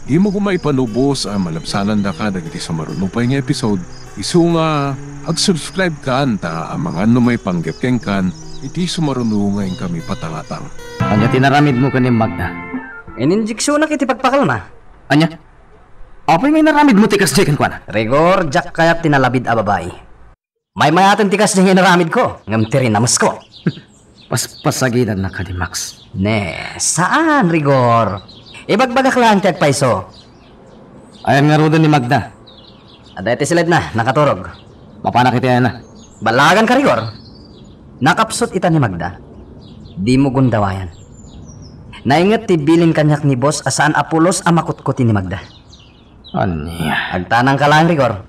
dimo koma ipanubos a malabsanandaka dagiti sumaruno pay nga episode. Isu nga, ag-subscribe kan ta amangan no maipanggep kenkan iti sumaruno nga inkami patangatang. Ania ti naramidmo ken ni Magda? Ininjeksionak iti pagpakalma. Ania? Apay nga inaramidmo ti kasdiay kenkuana? Rigor, diak kayat ti nalabid a babai. Maymayaten ti kasdiay nga inaramidko, ngem ti rinamesko. Paspasagidannak kadi, Max. Ne, saan, Rigor. Ibagbagak laeng ti agpayso. Ayan ngaruden ni Magda? Adda iti siledna, nakaturog. Mapanak iti ayana. Ballaganka, Rigor. Nakapsut ita ni Magda. Dimo gundawayan. Nainget ti bilin kaniak ni boss a saan a pulos a makutkuti ni Magda. Ania? Agtanangka laeng, Rigor.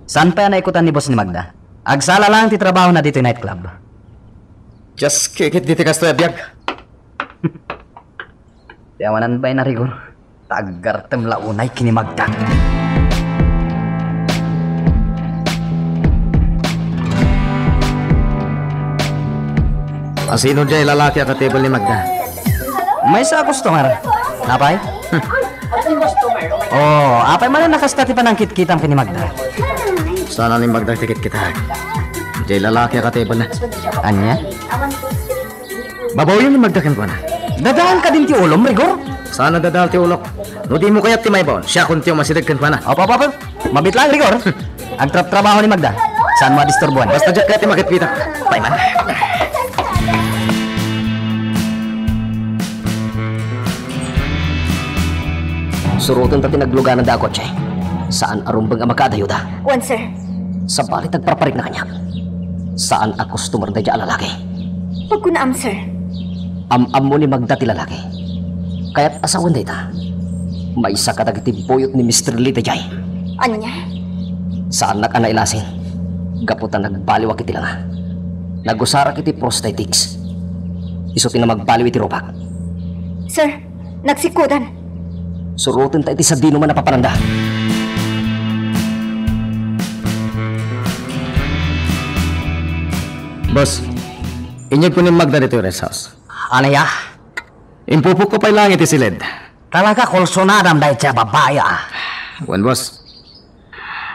Saan pay a naikutan ni boss ni Magda? Agsala laeng ti trabahona ditoy nightclub. Diak kikit ditoy kastoy a biag. Ti awanan bay na, Rigor. Ta aggartem la unay ken ni Magda. Asino diay lalaki a katable ni Magda? Maysa a customer. Apay? Hmm. Oh, apay manen a kasta ti panangkitkitam ken ni Magda? Saan ni Magda ti kitkitak? Diay lalaki a katable na. Ania? Babaoyen ni Magda kenkuana. Dadaan kadin ti ulom, Rigor? Saan a dadaal ti ulok? No dimo kayat ti maibaon, siakon ti umasideg kenkuana. Apo, apo, apo. Mabit lang, Rigor. Agtraptrabaho ni Magda. Saanmo a disturbuan? Basta diak kayat ti makitkitak. Pay man. Surotenta ti naglugananda a kotse. Saan a rumbeng a makaadayoda. Wen, sir. Sabali, agparparikna kaniak. Saan a customer daydiay a lalaki. Pagkunaam, sir. Am-ammo ni Magda ti lalaki. Kayat a sawen dayta. Maysa kadagiti buyot ni Mister Lee daydiay. Ania? Saannak a nailasin. Gapu ta nagbaliwak iti langa. Nagusarak iti prosthetics. Isu ti namagbaliw iti rupak. Sir, nagsikkodan. Surotenta iti sadinoman a papananda. Boss, inyegko ni Magda ditoy rest house. Ania? Impupokko pay laeng iti siled. Talaga, kulsonadam dayta a babai, a. Wen, boss.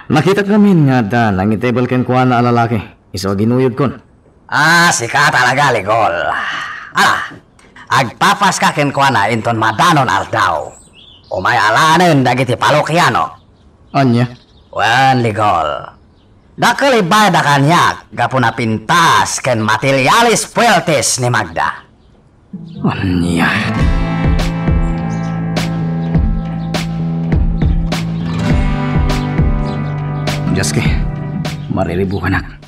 Nakitak ngamin nga adda nangitable kenkuana a lalaki. Isu a ginuyodkon. Ah, sika talaga, Ligor. Ala, agpapaska kenkuana inton madanon aldaw. Umay alaenen dagiti palokiano. Ania? Wen, Ligor. Dakkel ibayadda kaniak gapu napintas ken materiales puertes ni Magda. Ania? Dios, mariribukanak.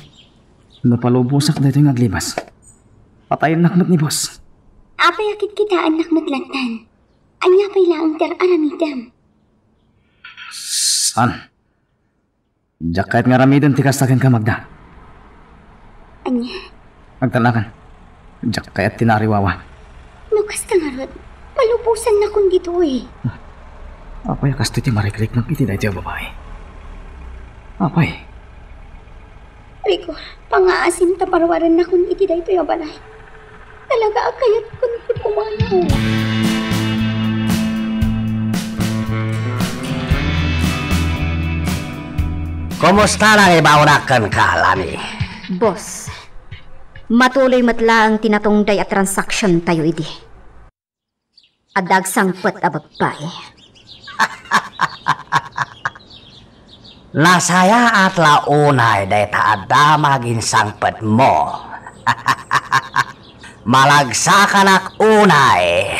No palubosak daytoy nga aglibas, patayennak met ni boss. Apay a kitkitaennak met lantan? Ania pay laeng ti ar-aramidem? Saan? Diak kayat nga aramiden ti kasta kenka, Magda. Ania? Agtalnakan. Diak kayat ti naariwawa. No kasta ngarud, palubosannakon ditoy. Apay a kastoy ti marikriknak iti daytoy a babai? Apay? Rigor, pangaasim ta parwarennakon iti daytoy a balay. Talaga a kayatkon ti pumanaw. Kumusta nangibaonak kenka, Lani? Boss, matuloy met laeng ti natungday a transaction tayo idi. Adda agsangpet a babbai. Nasayaat la unay dayta a damag insangpetmo. Malagsakanak unay.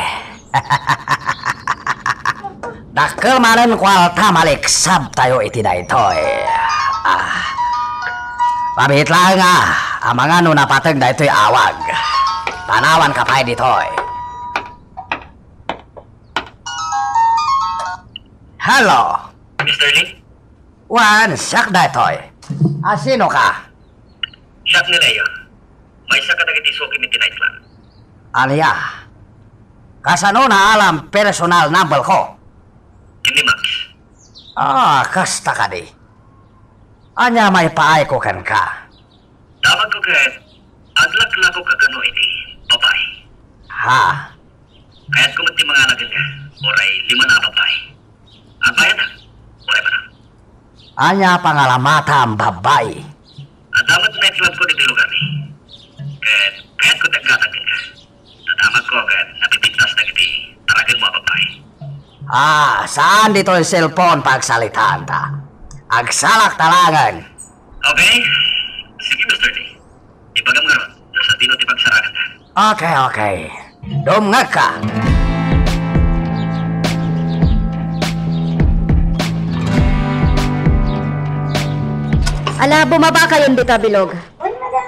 Dakkel manen kuarta, maliksabtayo iti daytoy. Ah. Pabit laeng, ah, amangan no napateg daytoy awag. Panawanka pay ditoy. Hello. Mister Lee? Wen, siak daytoy. A, sino ka? Siak ni Leo. Maysa kadagiti sukim iti nightclub. Ania? Kasano naalam personal number ko? Ken ni Max. Ah, kasta kadi. Ania maipaayko kenka? Damagko ket aglaklako kakano iti babai. Ha? Kayatko met ti mangala kenka, uray lima a babai. Agbayad a, uray manang. Ania pangalamatam, babai? Adda met nightclub ko ditoy lugar mi. Ket kayatko ti aggatang kenka. Nadamagko ket napipintas dagiti taragenmo a babai. Ah, saan ditoy cellphone pagsalitaanta? Agsalak ta laengen. Okay. Sige, Mister Lee. Ibagam ngarud no sadino ti pagsaraganta. Okay, okay. Dumngegka. Ala, bumabakayon dita bilog.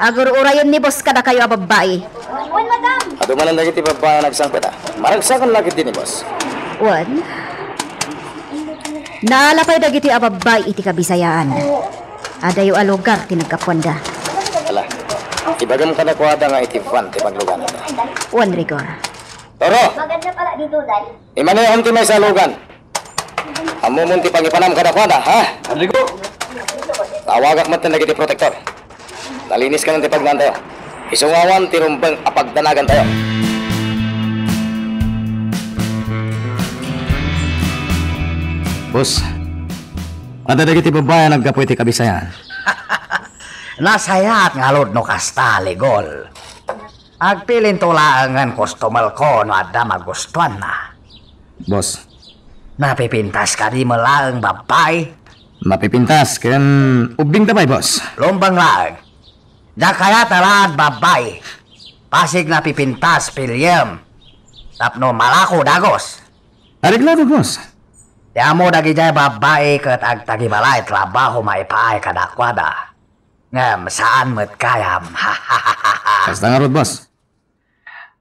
Agur-urayon ni boss kadakayo a babbai. Wen, madam. Adu manen dagiti babbai a nagsangpet a. Maragsakan la ketdi ni boss. Wen. Naala pay dagiti a babbai iti Kabisayaan. Adayo a lugar ti naggapuanda. Ala, ibagam kadakuada nga iti van ti paglugananda. Wen, Rigor. Toro! Maganda pala dito, Day. Imanehom ti maysa a lugan. Ammomon ti pangipanam kadakuada, ha? Enrico! Awagak met dagiti protektor. Nalinis ka ti pagnaantayo. Isu nga awan ti rumbeng a pagdanagantayo. Boss, adda dagiti babbai a naggapu iti kabisayan. Nasayaat ngarud no kasta, Ligol. Agpilinto laeng nga customer ko no adda magustuanna. Boss. Napipintas kadi met laeng, babbai? Mapipintas ken ubbing ta pay, boss. Lumbeng laeng. Diak kayat a laad, babbai. Pasig napipintas, piliem. Tapno malako dagus. Areglado, boss. Ti ammo dagidiay babbai ket agtagibalay trabaho maipaay kadakuada. Ngem saan met gayam. Kasta ngarud, boss.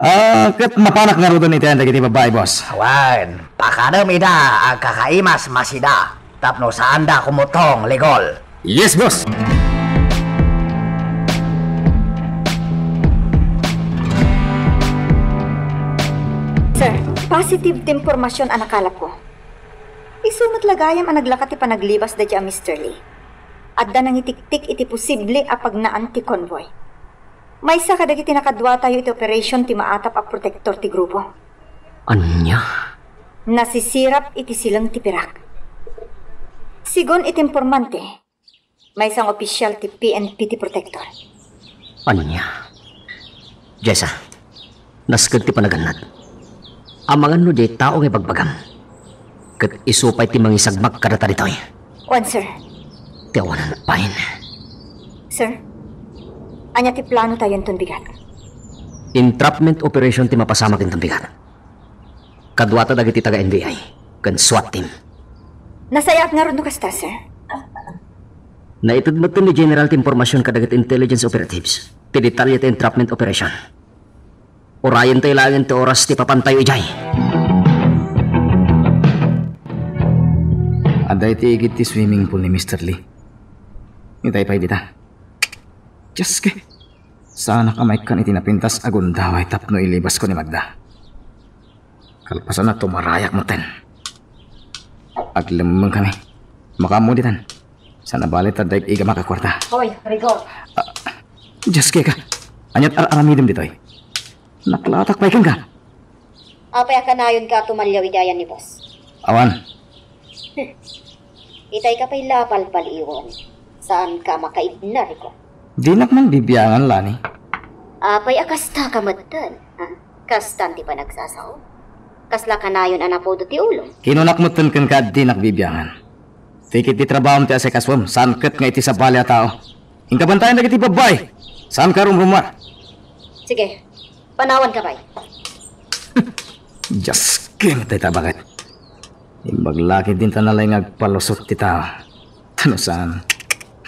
Ah, ket mapanak ngaruden iti ayan dagiti babbai, boss. Wen, pakadem ida agkakaimas masida tapno saanda kumutong, Ligol. Yes, boss. Sir, positive ti impormasyon a nakalapko. Isu met la gayam a naglaka ti panaglibas daydiay a Mister Lee. Adda nangitiktik iti posible a pagnaan ti convoy. Maysa kadagiti nakaduatayo iti operation ti maatap a protektor ti grupo. Ania? Nasisirap iti sileng ti pirak. Sigun iti impormante, maysa nga opisial ti P N P ti protektor. Ania? Jessa, naskeg ti panagannad. Amangan no diay tao nga ibagbagam. Ket isu pay ti mangisagmak kadata ditoy. Wen, sir. Ti awanan pay. Sir, ania ti plano tayo inton bigat? Entrapment operation ti mapasamak inton bigat. Kaduata dagiti taga N B I ken SWAT team. Nasayaat ngarud no kasta, sir. Naited metten ni General ti impormasyon kadagiti intelligence operatives ti detalye ti entrapment operation. Urayentayo laengen ti oras ti papantayo idiay. Adda iti igid ti swimming pool ni Mister Lee. Itay pay dita. Dios, ke. Saanak a maikkan iti napintas a gundaway tapno ilibasko ni Magda. Kalpasanna, tumarayak metten. Aglemmengkami. Makaammo ditan. Saan a bale ta adda ig-igamak a kuarta. Hoy, Rigor. Ah, Dios, keka. Aniat ar-aramidem ditoy? Naklatak pay kenka. Apay a kanayonka a tumaliaw iti ayan ni boss? Awan. Itay ka pay la a palpaliiwen. Saanka a makaibna, Rigor. Dinak man bibiangan, Lani. Apay a kasta ka metten, ha? Kastan ti panagsasao? Kasla kanayon a napudo ti ulom? Kinunak metten kenka a dinak bibiangan. Tikit ti trabahom ti asikasuem, saan ket nga iti sabali a tao. Inka bantayan dagiti babbai. Saanka a rumrumuar. Sige, panawanka pay. Dios, ken dayta baket. Imbag la ketdin ta nalaing nga agpalusot ti tao. Ta no saan,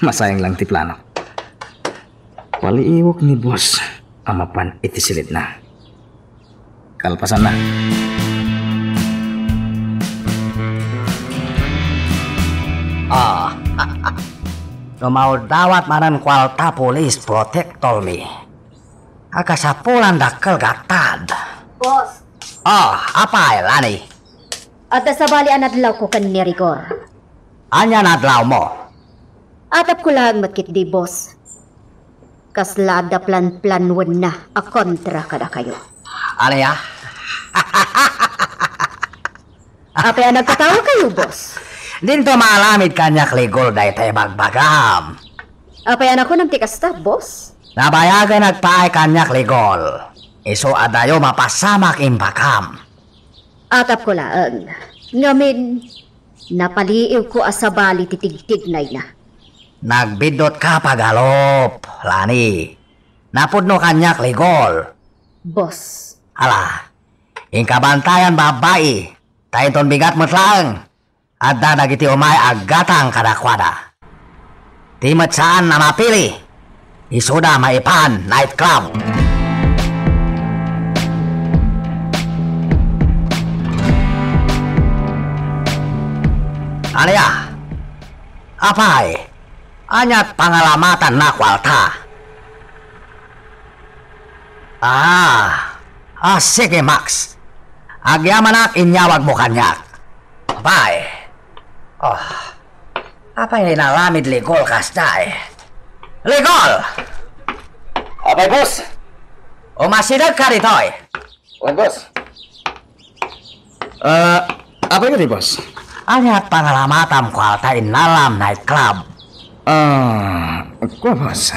masayang lang ti planok. Paliiwek ni boss a mapan iti silidna. Kalpasanna. Ah, no maudawat manen kuarta, police protector mi. Akasapulan dakkel gatad. Boss. Ah, apay, Lani? Adda sabali a nadlawko ken ni Rigor. Ania nadlawmo? Atapko laeng met ketdi, boss. Kasla adda planplanwenna a kontra kadakayo. Ania? Apay a nagtatawakayo, boss? Dinto maaramid kaniak, Ligor, dayta ibagbagam. Apay a nakunam ti kasta, boss? Nabayagen agpaay kaniak, Ligor. Isu a dayo mapasamak imbagam. Atapko laeng. Ngamin, napaliiwko a sabali ti tigtignayna. Nagbiddutka, Pagalup, Lani. Napudno kaniak, Ligor. Boss. Ala, inka bantayan, babbai, ta inton bigat met laeng, adda dagiti umay aggatang kadakuada. Ti met saan a mapili, isuda maipan night club. Ania? Apay, aniat pangalamatanna kuarta? Ah, ah, sige, Max. Agyamanak, inyawagmo kaniak. Apay. Oh. Apay nga inaramid, Ligor, kasdiay? Ligor! Apay, boss? Umasidegka ditoy. Wen, boss. Ah, apay kadi, boss? Ania't pangalamatam kuarta innalam nightclub? Ah, kua, boss.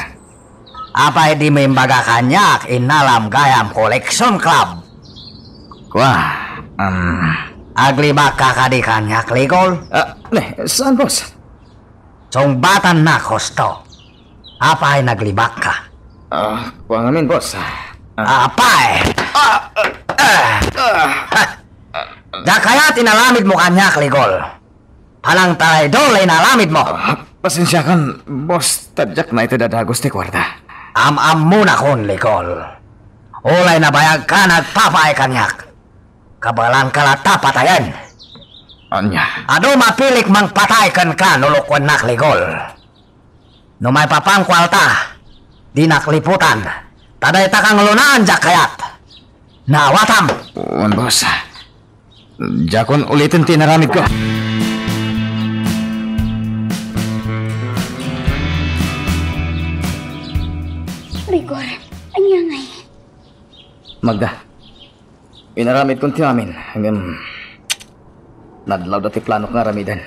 Apay dimo imbaga kaniak innalam gayam collection club? Kua, um, Aglibakka kadi kaniak, Ligol? Ah, ne, saan, boss? Sungbatannak husto. Apay naglibakka? Ah, kua ngamin, boss. Ah. Apay! Ah, ah, ah, ah. Diak kayat inaramidmo kaniak, Ligol. Panangtaraydor la inaramidmo. Ah, pasensiakan, boss, ta diak naited a dagus ti kuarta. Am-ammonakon, Ligol. Ulay nabayagka nga agpapaay kaniak, kabaelanka latta patayen. Ania? Adu mapilik mangpatay kenka no lukuennak, Ligol. No maipapan kuarta, dinak liputan, ta dayta kanglunaan diak kayat. Naawatam! Wen, boss. Diakon uliten ti inaramidko. Rigor, ania ngay? Magda, inaramidkon ti amin, ngem nadlawda ti planok nga aramiden.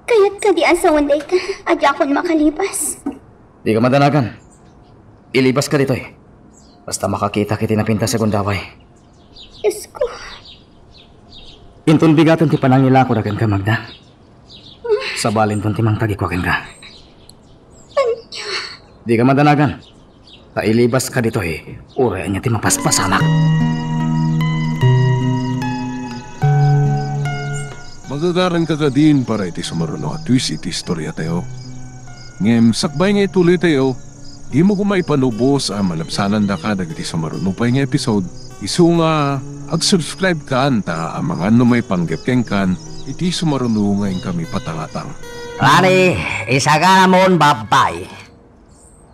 Kayat kadi a sawen dayta a diakon makalibas? Dika madanagan. Ilibaska ditoy. Basta makakitak iti napintas a gundaway. Diosko. Inton bigaten ti panangilakoda kenka, Magda, sabalinton ti mangtagikua kenka. Ania? Dika madanagan. Ta ilibaska ditoy, uray ania ti mapaspasamak. Magagaranka kadin para iti sumaruno a twist iti istoriatayo. Ngem sakbay nga ituloytayo, dimo koma ipanubos a malabsanandaka dagiti sumaruno pay nga episode, isu nga ag-subscribe kan ta amangan no maipanggep kenkan iti sumaruno nga inkami patangatang. Rani, isaganamon, babbai.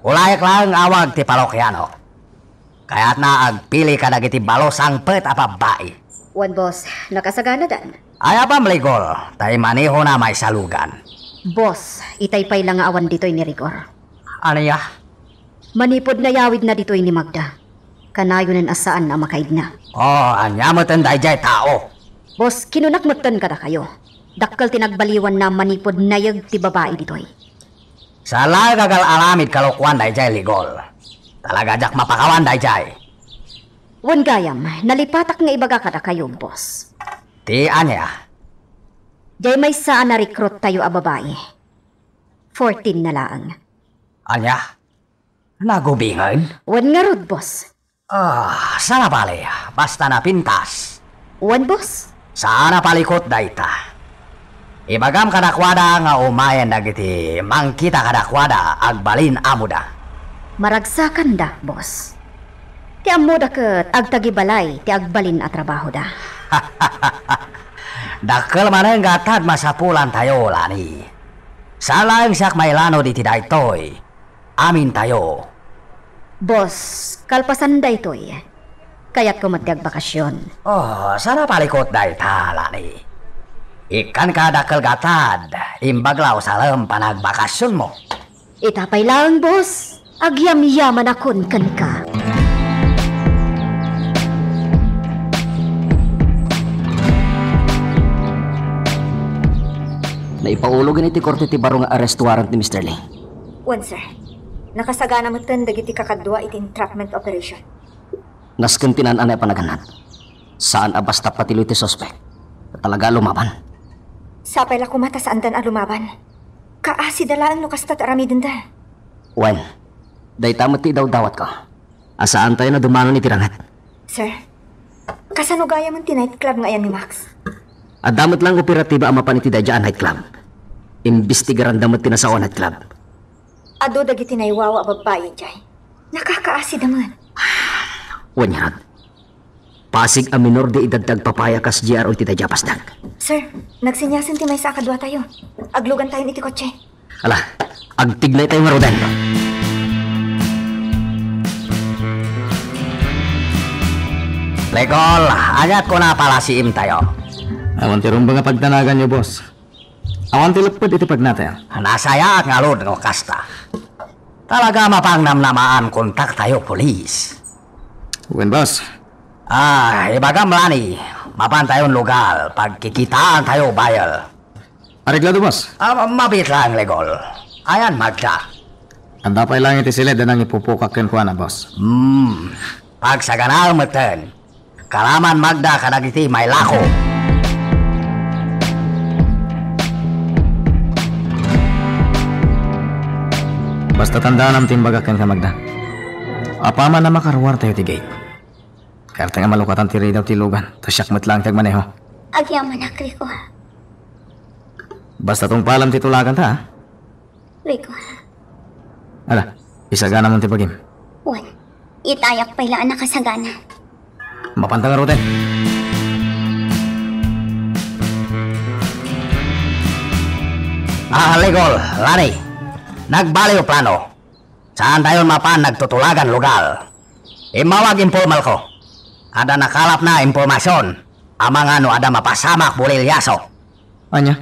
Ulayek laeng awag ti parokiano. Kayatna agpili kadagiti balo sangpet a babbai. Wen, boss, nakasaganadan. Ayabam, Rigor, ta imanehona maisalugan. Boss, itay pay la nga awan ditoy ni Rigor. Ania? Manipud nayawidna ditoy ni Magda, kanayonen a saan a makaidna. Oh, ania metten daydiay tao? Boss, kinunak metten kadakayo. Dakkel ti nagbaliwanna manipud nayeg ti babai ditoy. Saan laeng a gal-aramid kalokuan daydiay, Ligor. Talaga diak mapakawan daydiay. Wen gayam, nalipatak nga ibaga kadakayo, boss. Ti ania? Diay maysa a na-recruit tayo a babai. Fourteen na laeng. Ania? Nagubingen? Wen ngarud, boss. Ah, saan a bale, basta napintas. Wen, boss. Saan a palikut dayta. Ibagam kadakuada nga umayen dagiti mangkita kadakuada agbalin amoda. Maragsakanda, boss. Ti ammoda ket agtagibalay ti agbalin a trabahoda. Dakkel manen nga gatad masapulantayo, Lani. Saan laeng siak mailano diti daytoy. Amintayo. Boss, kalpasan daytoy, kayatko met ti agbakasyon. Oh, saan a palikut dayta, Lani. Ikkanka dakkel gatad, imbag la usalem panagbakasyonmo. Ita pay laeng, boss, agyamyamanakon kenka. Naipaulog iti korte ti baro nga arrest warrant ni Mister Lee. Wen, sir. Nakasagana metten dagiti kakadua iti entrapment operation. Nasken ti naan-anay a panaganad. Saan a basta patiloy ti suspek. Talaga a lumaban. Sapay la koma ta saandan a lumaban. Kaasida laeng no kasta ti aramidenda. Wen, dayta met ti idawdawatko. A saantayon a dumanon iti ranget. Sir, kasano gayamen ti nightclub nga ayan ni Max? Adda met laeng operatiba a mapan iti daydiay a nightclub. Imbestigaranda met ti nasao a nightclub. Adu dagiti naiwawa a babbai idiay. Nakakaasida met. Wen ngarud, pasig a minor de edad ti agpapaya kas G R O iti daydiay a pasdak. Sir, nagsinyasen ti maysa a kaduatayo. Aglugantayon iti kotse. Ala, agtignaytayo ngaruden. Rigor, ania't kuna a palasiimtayo? Awan ti rumbeng a pagdanaganyo, boss. Awan ti lepped iti pagnatayo. Nasayaat ngarud no kasta. Talaga a mapangnamnamaan kontaktayo, pulis. Wen, boss. Ah, ibagam, Lani, mapantayon lugar, pagkikitaantayo, bayel. Areglado, boss. Ah, ma-, mabiit lang, Legol. Ayan, Magda. Adda pay lang iti siled a nangipupukak kenkuana, boss. Hmm. Pagsaganaem metten. Kalaman, Magda, kadagiti mailako. Basta tandaanam ti imbagak kenka, Magda. Apaman a makaruartayo ti gate, kayateng a malukatan ti ridaw ti lugan, ta siak met laeng ti agmaneho. Agyamanak, Rico. Basta tungpalam ti tulaganta, ha? Rico. Ala, isaganamon ti bagim. Wen, itayak pay la a nakasagana. Mapanta ngaruden. Ah, Legol, Lani. Nagbaliw plano. Saantayon mapan nagtutulagan lugar. Immawag informal ko. Adda nakalapna impormasion. Amangan no adda mapasamak bulilyaso. Ania?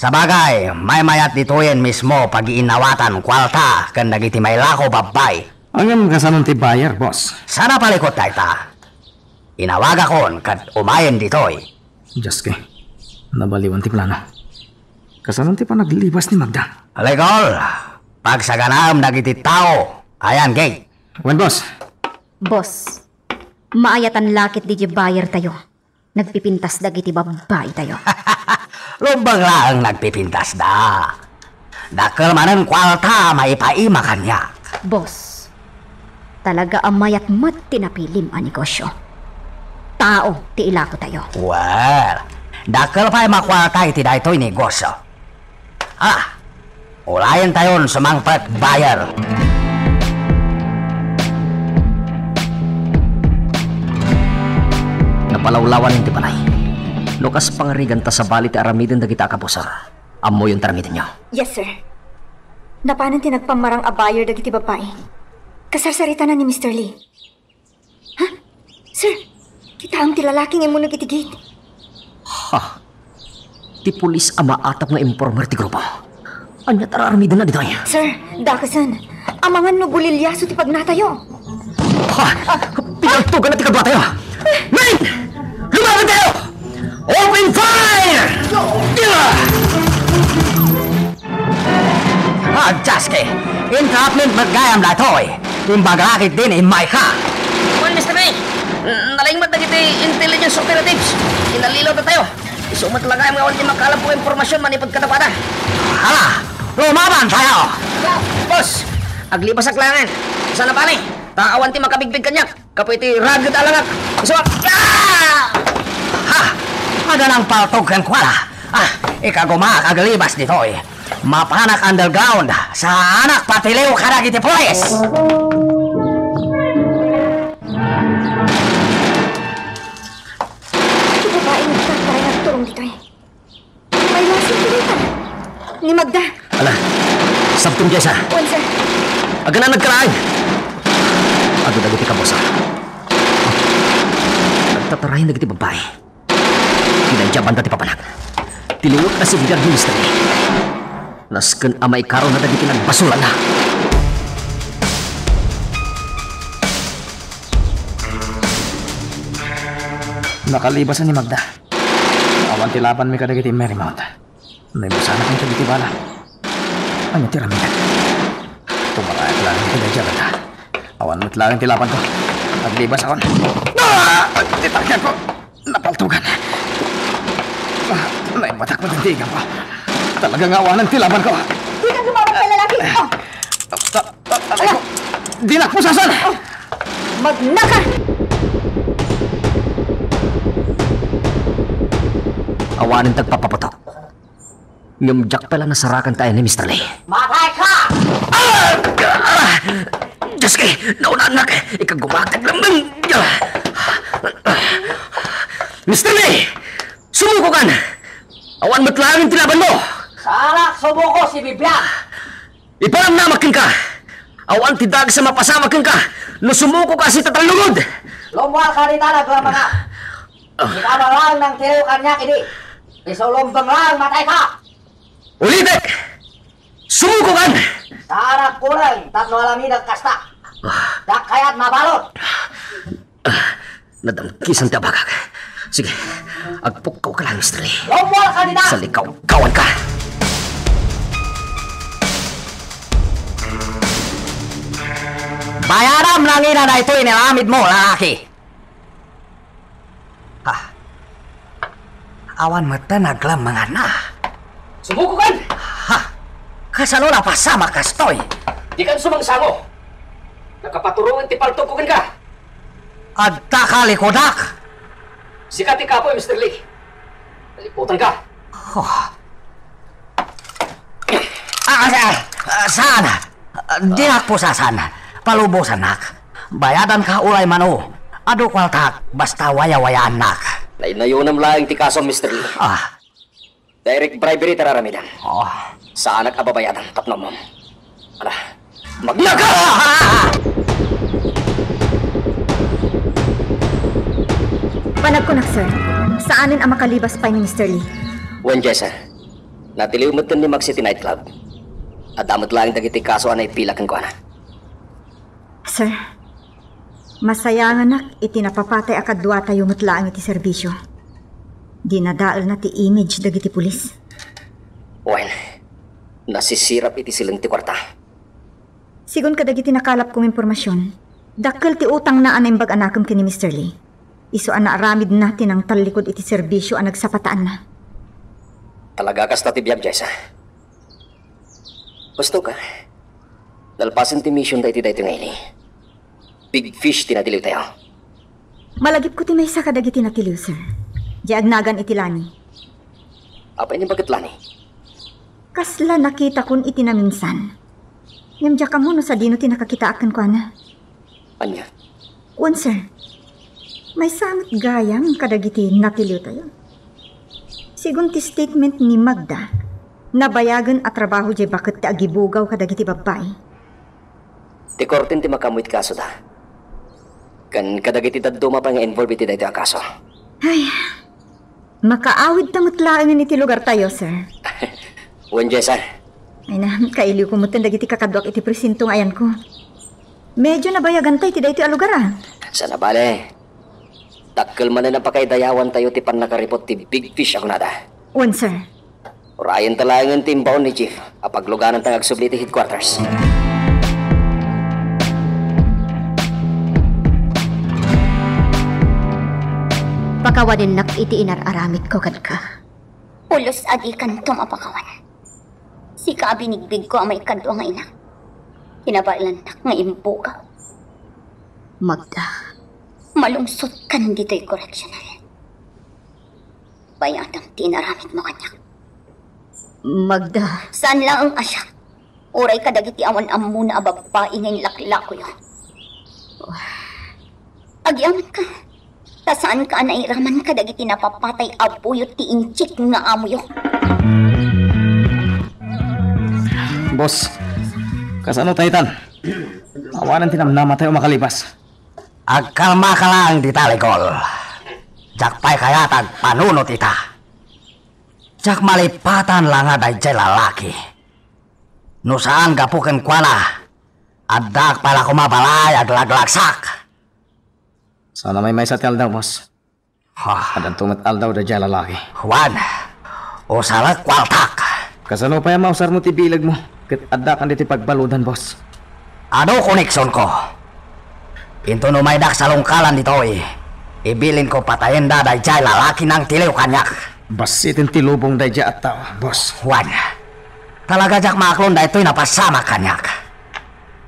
Sabagay, maymayat ditoyen mismo pagiinnawatan kuarta ken dagiti mailako babbai. Ngem kasanon ti buyer, boss? Sana palikot dayta. Inawagakon ket umayen ditoy. Dios ko, nabaliwan ti plano. Kasanon ti panaglibas ni Magda? Legol, pagsaganaem dagiti tao. Ayan, gate. Wen, boss. Boss, maayatan lakit di buyer tayo. Nagpipintas dagiti babbai tayo. Lumbeng laeng nagpipintasda. Dakkel manen kuarta a maipaima kaniak. Boss, talaga a mayat met ti napilim a negosio. Tao ti ilako tayo. Well, dakkel pay makuarta iti daytoy negosio. Ah, ulayentayon sumangpet buyer. Napalawlawan ti balay. No kas pangariganta sabali ti aramiden dagita a kabusor, ammoyon ti aramidenyo. Yes, sir. Napanen ti nagpammarang a buyer dagiti babbai. Kasarsaritana ni Mister Lee. Ha? Sir, kitaem ti lalaki nga immuneg iti gate. Ha? Ti pulis a maatap nga informer ti grupo. Ania ti ar-aramidenna ditoy? Sir, dakesen. Amangan no bulilyaso ti pagnatayo. Ha? Pinaltugan na ti kaduatayo. Men! Lumaban tayo! Open fire! Ah, Jaske! Entrapment met gayam daytoy! Imbagak iti ni Micah! Kuan, Mister Ray! Nalaing met dagiti intelligence operatives! Inallilaw datayo! Isu met la gayam nga awan ti makalab nga impormasyon manipud kadakuada! Hala! Lumaban tayo! Boss! Aglibasak laengen! Saan a pali? Ta awan ti makabigpig kaniak! Kapu iti raged a langak. Isuak. Ah! Ha! Adda nangpaltog kenkuana. Ah, ikagumaak aglibas ditoy. Mapanak underground. Saanak patiliw kadagiti pulis. Ti babaeng nagtataray nagturong ditoy. May lasin ti rita. Ni Magda. Ala, sabton, Jessa. Wen, sir. Agana nagkaraay. Adu dagiti kabusor. Nagtatarayan dagiti babbai. Pinayaban da ti papanak. Ti liwek a seguridad ni Mister Lee. Nasken a maikarona dagiti nagbasolanda. Nakalibasan ni Magda. Awan ti labanmi kadagiti Marymount. Naibusanak dagiti bala. Ania ti aramidek? Tumarayak laeng iti daydiay a banda. Awan met laeng ti labanko. Aglibasakon. Ah! Ti targetko! Napaltugan. Ah, naibatak met ti iganko. Talaga nga awanen ti labanko. Dika gumawat ka, lalaki! Ah! Ah, ah, aray ko. Dinak pusasan! Magnaka! Awanen ti agpapaputok. Ngem diak pay la nasarakan ti ayan ni Mister Lee. Matay ka! Ah! Ah! Diyos ko! Naunannak! Ikagumaak ti aglemmeng! Mister Lee! Sumukokan! Awan met laeng ti labanmo! Saanak sumuko, sibibiag! Iparamnamak kenka! Awan ti dagus a mapasamak kenka no sumukoka a sitatallungod! Lummuarka dita, nagmamanga! Ikaw man laeng nangtiliw kaniak idi. Isu lumbeng laeng, matayka! Ulitek! Sumukokan! Saanak kureng tapno aramidek kasta. Ah. Diak kayat mabalud. Ah, nadamkisan ti abagak. Sige, agpukkaw ka lang, Mister Lee. Lawag ka dita! Salikawkawan ka! Bayadam lang ina daytoy inaramid mo, lalaki! Ha? Awan met ta naglammangan na. Sumukokan! Ha? Kasano napasamak kastoy? Dikan sumangsango. Nakapaturongen ti paltogko kenka. Adda ka likudak. Sika ti kapoy, Mister Lee. Naliputan ka. Oh. Ah, ah, ah, saan? Ah, dinak pusasan. Palubosannak. Bayadan ka uray mano. Adu kuartak, basta wayawayaan nak. Naynayonam laeng ti kaso, Mister Lee. Ah. Direct bribery ti ar-aramidem. Oh. Saanak a babayadan tapno ammom. Ala, magnaga! Panagkunak, sir. Saanen a makalibas pay ni Mister Lee. Wen, Jessa. Natiliw metten ni Max iti nightclub. Adda met laeng dagiti kaso a naipila kenkuana. Sir, masayanganak iti napapatay a kaduatayo met laeng iti serbisio. Dinadaelna ti image dagiti pulis. Wen, nasisirap iti sileng ti kuarta. Sigun kadagiti nakalapko nga impormasion, dakkel ti utangna a naimbag a nakem ken ni Mister Lee. Isu a naaramidna ti nangtallikud iti serbisio a nagsapataanna. Talaga kasta ti biag, Jessa. Husto ka. Nalpasen ti mission da iti daytoy nga ili. Big fish ti natiliwtayo. Malagipko ti maysa kadagiti natiliw, sir. Diay agnagan iti lani. Apay ni baket lani? Kasla nakitakon iti naminsan. Ngem diak ammo no sadino ti nakakitaak kenkuana. Ania? Wen, sir. Maysa met gayam kadagiti natiliwtayo. Sigun ti statement ni Magda, nabayagen a trabaho diay baket ti agibugaw kadagiti babbai. Ti korte ti makaammo iti kasoda. Ken kadagiti dadduma pay nga involved iti daytoy a kaso. Ay, makaawidta met laengen iti lugartayo, sir. Wen, Jessa. Ay na, kailiwko metten dagiti kakaduak iti presinto nga ayanko. Medyo nabayaganta iti daytoy a lugar, a. Saan a bale. Dakkel manen a pakaidayawantayo ti pannakaripot ti big fish a kunada. Wen, sir. Urayenta laengen ti imbaon ni Chief a paglugananta nga agsubli iti headquarters. Pakawanennak iti inar-aramidko kenka. Pulos a dikanto mapakawan. Sika a binigbigko a maikadua nga ina. Kinabaelannak nga imbugaw. Magda. Malungsotkan ditoy correctional. Bayadam ti inaramidmo kaniak. Magda. Saan laeng a siak. Uray kadagiti awan ammona a babbai nga inlaklakoyo. Agyamatka. Ta saanka a nairaman kadagiti napapatay a buyot ti inchik nga amoyo. Boss, kasano tayo itan? Awanan ti namnamatayo a makalibas. Agkalmaka laeng dita, Ligol. Diak pay kayat agpanunot ita. Diak malipatan la nga daydiay lalaki. No saan gapu kenkuana, addaak pay la koma balay aglaglagsak. Saan a maymaysa ti aldaw, boss. Ha? Addanto met aldaw daydiay lalaki. Juan, usalek kuartak. Kasano pay a mausarmo ti bilegmo ket addakan ditoy pagbaludan, boss? Adu koneksionko. Inton umaydak salungkalan ditoy, ibilinko patayenda daydiay lalaki nangtiliw kaniak. Bassiten ti lubong daydiay a tao, boss. Juan, talaga diak maaklon daytoy napasamak kaniak.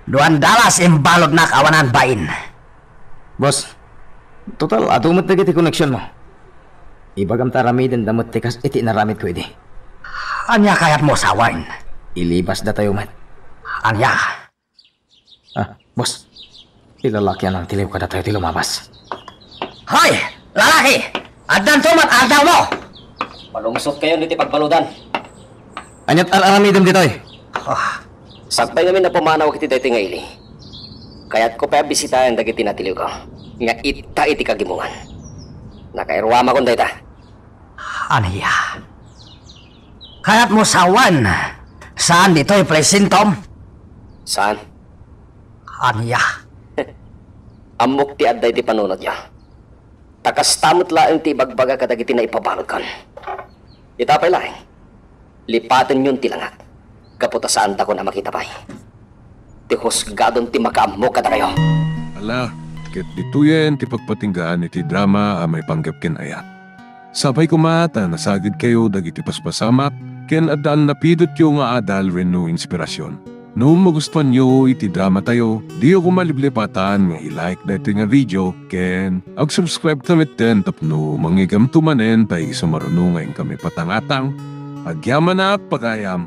Duan dalas imbaludnak awanan bain. Boss, total, adu met dagiti koneksionmo. Ibagam ta aramidenda met ti kas iti inaramidko idi. Ania kayatmo sawen? Ilibasdatayo met. Ania? Ah, boss. Ti lalaki a nangtiliw kadatayo ti lumabas. Hoy! Lalaki! Addanto met aldawmo! Malungsotkayon iti pagbaludan. Aniat ar-aramidem ditoy? Ah. Sakbay ngamin a pumanawak iti daytoy nga ili, kayatko pay a bisitaen dagiti natiliwko nga itta iti kagimongan. Nakairuamakon dayta. Ania? Kayatmo sawen? Saan ditoy presintom? Saan? Ania? Ammok ti adda iti panunotyo. Ta kasta met laeng ti ibagbaga kadagiti naipabalkan. Ita pay laeng, lipatenyon ti langak, gapu ta saandakon a makita pay. Ti husgadon ti makaammo kadakayo. Ala, ket ditoyen ti pagpatinggaan iti drama a maipanggep ken ayat. Sapay koma ta nasagidkayo dagiti paspasamak ken adda a napidotyo nga adal wenno inspirasyon. No magustuanyo iti dramatayo, diyo koma liplipatan nga i-like daytoy nga video ken ag-subscribe ta metten tapno mangigamto manen ta isu maruno nga inkami patangatang. Agyamanak, pagayam!